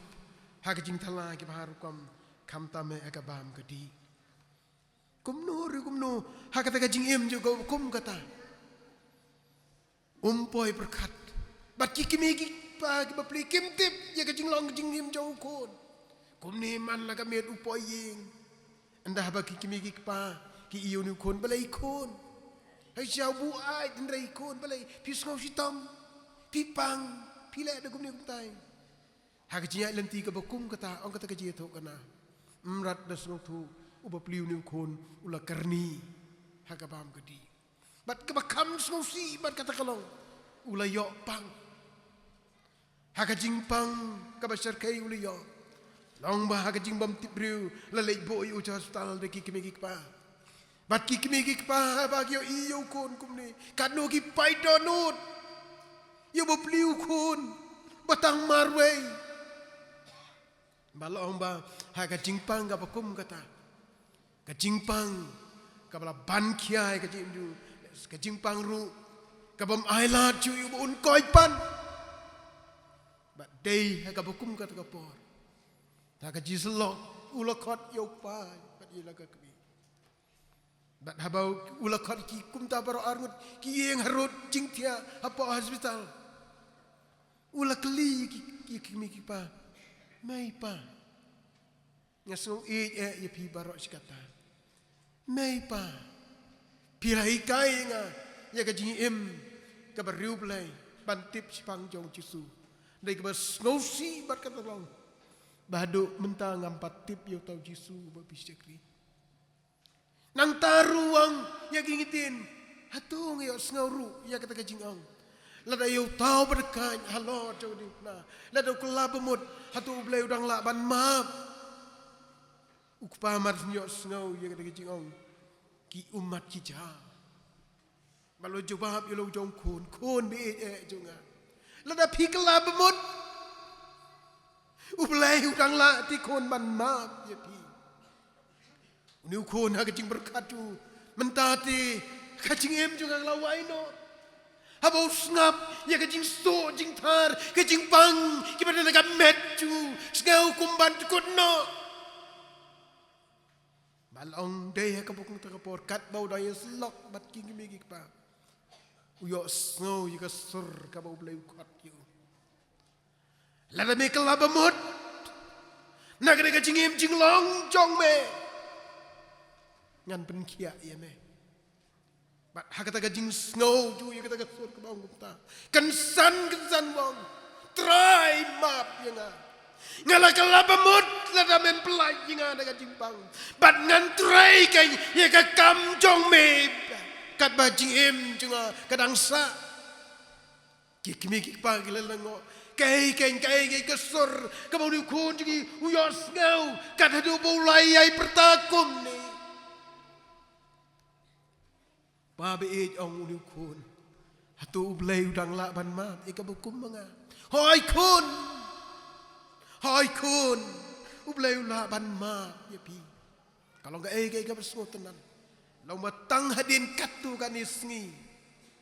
ha ka jingthala kiba ha rukom, khamtam eh ha ka bam ka dih. Kumno ruh kumno ha kata ka jingim jong u kum kata, um poi pyrkhat. Bad ki kmie ki kpa ki bapli kim tip ïa ka jinglong ka jingim jong u khun. Kumne man la ka miet u poi ïing, ynda haba ki kmie ki kpa ki ïohi une u khun balei khun, Ai, sha u buaid, hynrei khun, balei phi sngew shitom, phi pang, phi leh da kumne kumtai. Ha ka jingïaid lynti kaba kum kata, ong kata ka jingïathuhkhana, mrad da sngewthuh, u bapli une u khun u la kyrni ha ka bam ka dih. Bad kaba kham sngewsih bad kata ka long, u la ïoh pang. Ha ka jingpang kaba shyrkhei u la ïoh. Long ba ha ka jingbymtip briew la leit buh ïa u sha hospital da ki kmie ki kpa. Bad ki kmie ki kpa haba ki ïohi ïa u khun kumne, katno ki pait dohnud ïa u bapli u khun ba tang marwei. Ba long ba ha ka jingpang kaba kum kata, ka jingpang kaba la ban khia ïa ka jingim jong u, ka jingpang ruh ka bym ailad shuh ïa u ba un koit pan. Bad dei ha kaba kum kata ka por, ha ka jingsyllok, u la khot ïa u kpa bad ïa la ka kmie. Bad haba u la khot, ki kumta baroh arngut ki ïeng harud jingthiah hapoh hospital. U la kylli ki, ki kmie ki kpa, mei pa, nga sngew ïeit eh ïa phi baroh shi katta. Mei pa, phi la hikai ïa nga ïa ka jingim kaba riewblei ban tip shaphang jong u Jisu. Dei kaba sngewsih bad kata long ba haduh mynta ngam pat tip ïa uta u Jisu ba phi shakri. Nangta ruh u ong ïa ki ktien, hato nga ïohsngew ruh ïa kata ka jingong? Lada ïa uta u ba dang khaïi halor jong u diengphna, lada u kylla bamut, hato U Blei u dang lah ban map? U kpa mar shu ïohsngew ïa kata ka jingong, ki ummat ki jia. Bad u la jubab ïa la u jong u khun, khun ba ïeit eh jong nga, lada phi kylla bamut, U Blei u dang lah te khun ban map ïa phi. Une u khun ha ka jingpyrkhat jong u, mynta te ka jingim jong nga ka la wai noh. Haba u sngap ïa ka jingsuh jingthar, ka jingpang kiba don ha ka met jong u, sngew kum ban dkut noh. Ba long dei ha kaba kum kata ka por, katba u dang ïasyllok bad ki kmie ki kpa, u ïohsngew ïa ka sur kaba U Blei u khot ïa u. Lada me kylla bamut na kane ka jingim jinglong jong me, ngan pynkhiah ïa me. Bad ha kata ka jingsngew jong u ïa kata ka sur kaba ong kumta, kynsan kynsan u ong, Trai, map ïa nga. Nga la kylla bamut lada mem pyllait ïa nga da ka jingpang. Bad ngan trei kein ïa ka kam jong me katba jingim jong nga ka dang sah. Ki kmie ki kpa ki la lyngngoh, kaei kein, kaei kein ka sur kaba une u khun jong ngi u ïohsngew kat haduh ba u la ïai pyrta kumne. Kpa ba ïeit, ong une u khun, hato U Blei u dang lah ban map ïa kaba kum ma nga? Hooid khun, hooid khun, U Blei u lah ban map ïa phi. Ka long kaei kaei kaba sngewtynnat, long ba tang hadien katto katne sngi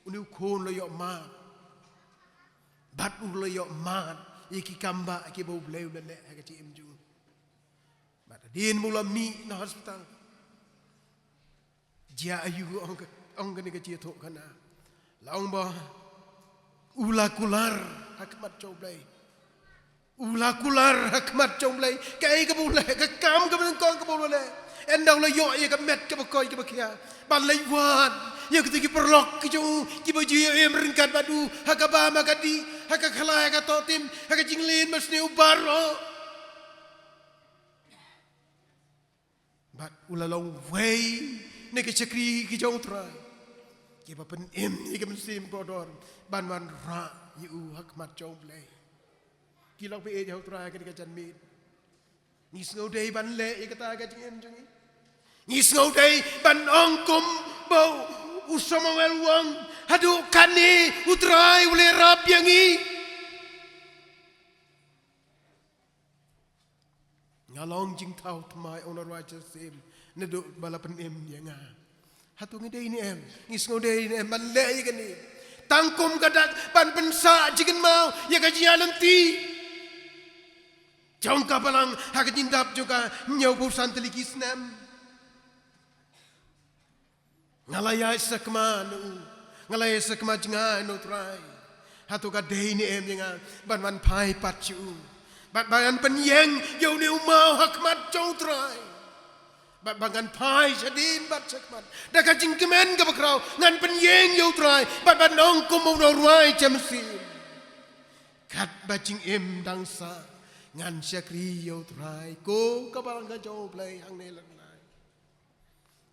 une u khun u la ïoh map. Bad u la ïoh mad ïa ki kambah kiba U Blei u la leh ha ka jingim jong u. Bad hadien ba u la mih na hospital, jia aïu, ong ka, ong kane ka jingïathuhkhana, la ong ba u la kular ha khmat jong U Blei. U la kular ha khmat jong U Blei. Kaei kaba u leh, ka kam kaba nyngkong kaba u la leh, ynda u la ïoh ïa ka met kaba koit kaba khia, ban leit wad ïa kita ki paralok ki jong u kiba ju ïa im ryngkat bad u ha ka bam ha ka dih, ha ka khlaiñ ha ka tohtim, ha ka jingleh basniew baroh. Bad u la long uwei na ki shakri ki jong U Trai kiba pynim ïa ka mynsiem kordor ban wanrah ïa u ha khmat jong U Blei. Ki lok ba ïeit ha U Trai, kane ka janmiet ngi sngew dei ban leh ïa kata ha ka jingim jong ngi? Ngi sngew dei ban ong kumba u Samuel u ong, haduh katne U Trai u la ïarap ïa ngi? Nga long jingthaw thymmai, ong u nongwai jingïaseng, naduh ba la pynim ïa nga. Hato ngi dei ne em? Ngi sngew dei ne em ban leh ïa kane? Tang kum ka dak ban pynsah jingkynmaw ïa ka jingïaid lynti jong ka Balang ha ka jingdap jong ka hynñiewphew san tylli ki snem. Nga la ïaid sakma na u, nga la ïaid sakma jngai na U Trai. Hato ka dei ne em ïa nga ban wan phai pat sha u, bad ban pynïeng ïa une u maw ha khmat jong U Trai? Bad ba ngan phai shadien bad shakhmat da ka jingkmen kaba khraw, ngan pynïeng ïa U Trai bad ban ong kum u nongrwai sha mynsiem. Katba jingim dang sah, ngan shakri ïa U Trai, ko ka balang ka jong U Blei hangne lane.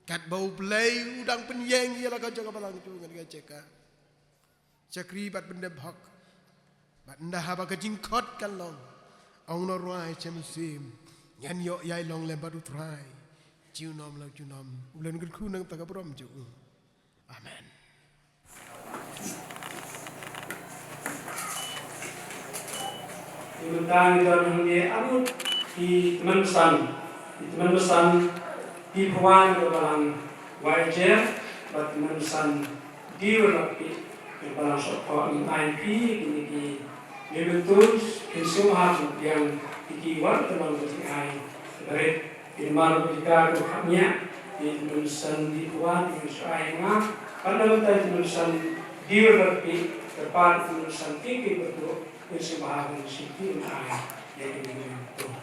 Katba U Blei u dang pynïeng ïa la ka jong ka balang jong ngan ka jaka. Shakri bad pyndep hok. Bad ynda haba ka jingkhot kan long, ong u nongrwai sha mynsiem, ngan ïoh ïai long lem bad U Trai. Junom la junom. U Blei un kyrkhu na ka bynta ka burom jong u. Amen. Te mynta ngi don hangne arngut ki tymmen basan, ki tymmen basan D four one ka balang Y J, bad tymmen basan D one ka balang Sohphoh. Ngi ai phi kine ki mementos, kin sngewbha phin pdiang ïa ki wat ka long ka jingai barit. Kin mar ba jaka ka kham ïa, ïa tymmen basan D four one, ïa shu ai nga. Pan da mynta ïa tymmen basan D one ka phi, kyrpad ïa tymmen basan K K Pyrtuh, ïa sngewbha ban sngewthuh ai ïa ki mementos.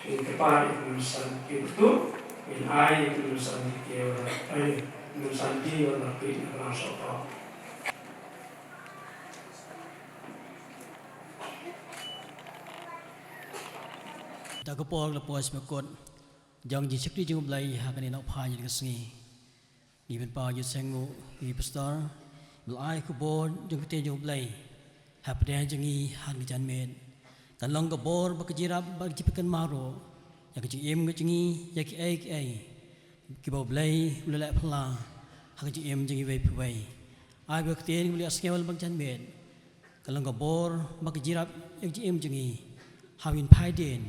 Phin kyrpad ïa tymmen basan K K Pyrtuh, phin ai ïa tymmen basan D one, ai tymmen basan D one ka phi na ka balang Sohphoh. Da ka por la poi sha ba kut jong ka jingshakri jong U Blei ha kane ka nohphai jong ka sngi. Ngi pynpaw jingsngewnguh ïa i pastor ba la ai ka bor jong ka ktien jong U Blei ha pdeng jong ngi ha kane ka janmiet. Kan long ka bor bad ka jingïarap bad ka jingpynkynmaw ruh ïa ka jingim ka jong ngi, ïa kiei kiei kiba U Blei u la leh phylla ha ka jingim jong ngi iwei pa iwei. Ai ba ka ktien kaba la ïohsngew lyngba ka janmiet kan long ka bor bad ka jingïarap ïa ka jingim jong ngi. Haba ngin phai dien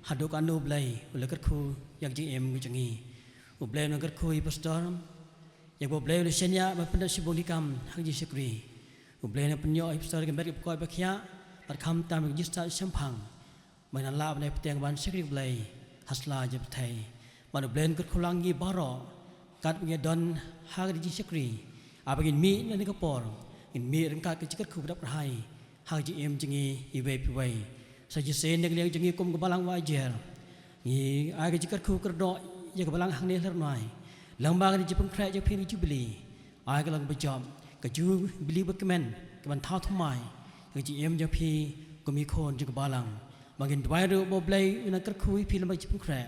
haduh katno U Blei u la kyrkhu ïa ka jingim ka jong ngi. U Blei un kyrkhu ïa i pastor ïa kaba U Blei u la shaniah ban pyndep shibun ki kam ha ka jingshakri. U Blei un pynïoh ïa i pastor ïa ka met kaba koit ba khiah bad khamtam ïa ka jingstad shemphang. Ba ngin lah ban ïai bteng ban shakri U Blei ha sla jong ka pyrthei. Bad U Blei un kyrkhu lang ïa ngi baroh katba ngi don ha ka jingshakri. Haba ngin mih na kane ka por, ngin mih ryngkat ka jingkyrkhu ba dap kyrhai ha ka jingim jong ngi iwei pa iwei. Sa shisien na ka liang jong ngi kum ka balang Waijer, ngi ai ka jingkyrkhu kyrdoh ïa ka balang hangne Lyrnai lyngba ka jingpynkhreh jong phi na ka Jubili. Ai ka long ba jop, ka Jubili ba kmen, kaban thaw thymmai ïa ka jingim jong phi kum ki khun jong ka balang. Ba ngin duwai ruh ba U Blei un kyrkhu ïa phi lyngba ka jingpynkhreh.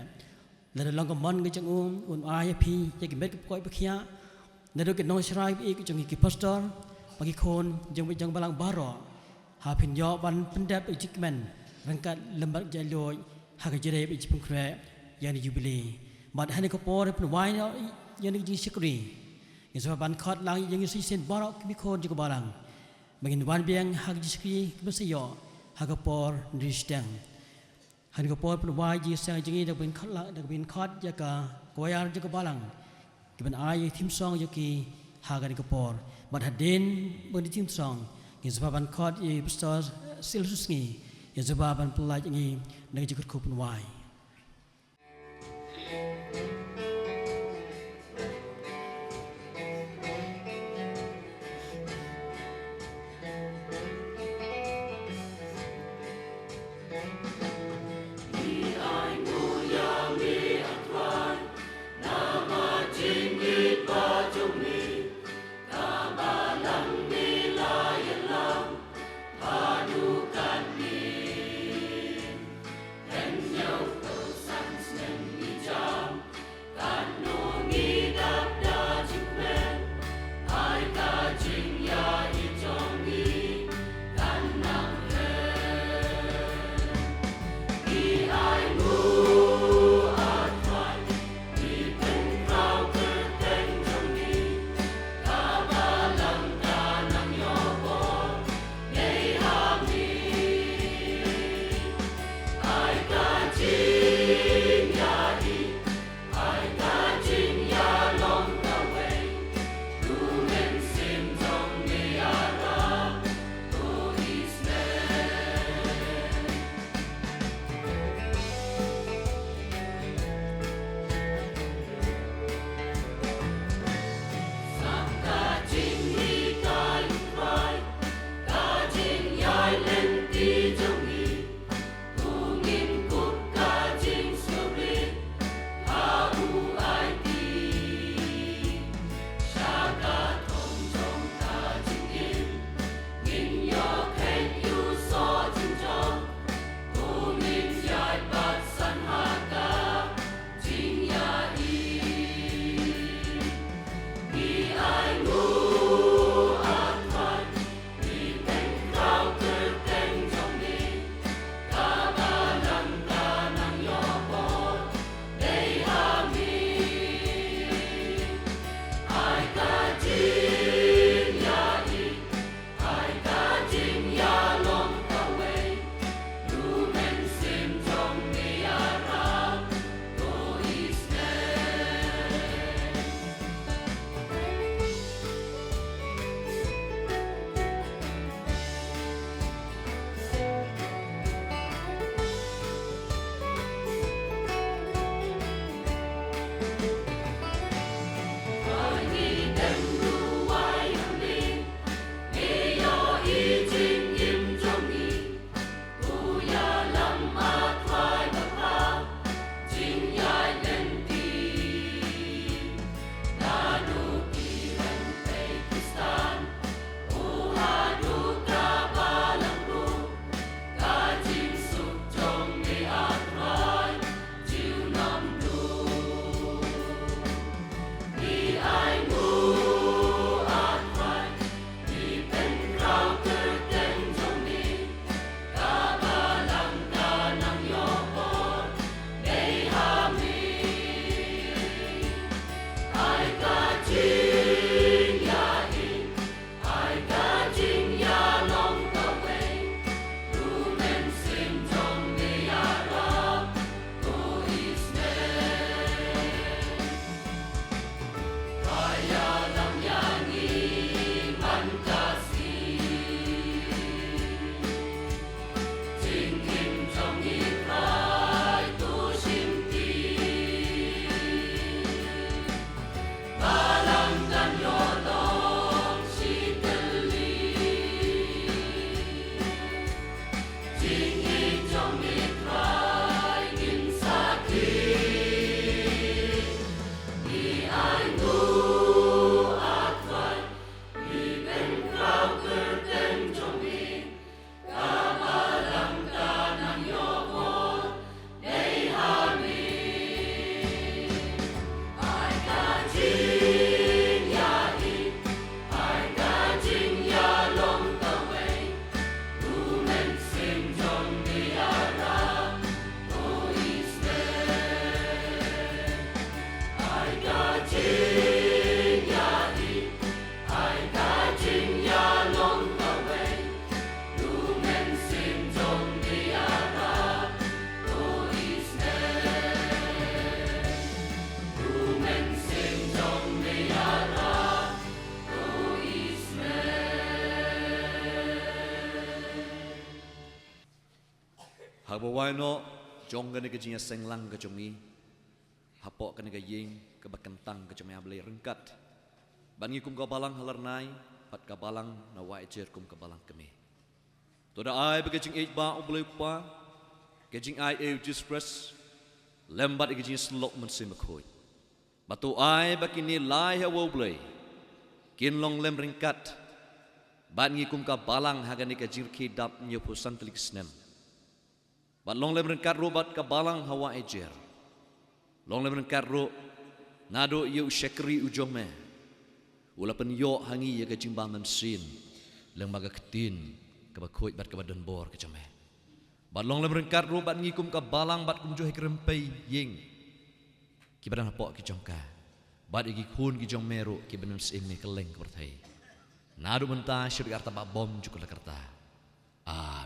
Lada long ka mon ka jong u, un ai ïa phi ïa ki met kiba koit ba khiah. Naduh ki nongshakri ba ïeit jong ngi, ki pastor bad ki khun jong, jong balang baroh, haba phin ïoh ban pyndep ïa ka jingkmen ryngkat lem bad ka jingïaid luid ha ka jingïadei bad ka jingpynkhreh ïa kane ka Jubili. Bad ha kane ka por pynwai ïa kane ka jingshakri, ngin sa ban khot lang ïa ngi sa shisien baroh ki khun jong ka balang ba ngin wan biang ha ka jingshakri kaba sa ïoh ha ka por nongshun. Ha kane ka por pynwai jingïaseng jong ngi, da kaba ngin khot la, da kaba ngin khot ïa ka choir jong ka balang kiban ai ïa ka theme song jong ki ha kane ka por. Bad hadien ba ngin theme song, ngin sa ban khot ïa i Pastor Sil Susngi, ngin sa ban pynlait ïa ngi na ka jingkyrkhu pynwai. Wai noh jong kane ka jingïaseng lang ka jong ngi hapoh kane ka ïing kaba kyntang ka jong me, A Blei ryngkat bad ngi kum ka balang ha lynti bad ka balang na Wah Ijer kum ka balang kmie. To da ai ba ka jingïeit ba U Blei Kpa, ka jingai ïa U Jisu Khrist lem bad ka jingïasyllok Mynsiem Bakhuid. Bad to ai ba kine lai ha U Blei kin long lem ryngkat bad ngi kum ka balang ha kane ka jingrakhe dap hynñiewphew san tylli ki snem. Bad long lem ryngkat ruh bad ka balang ha Wah Ijer. Long lem ryngkat ruh naduh ïa u shakri u jong me u la pynïoh ha ngi ïa ka jingbam mynsiem lem bad ka ktien kaba khuid bad kaba donbor ka jong me. Bad long lem ryngkat ruh bad ngi kum ka balang bad kumjuh ki rympei ïing kiba don hapoh ki jong ka, bad ïa ki khun ki jong me ruh kiba don syiem me kylleng ka pyrthei. Naduh mynta sha ka rta ba bymjukut la ka rta. Amen.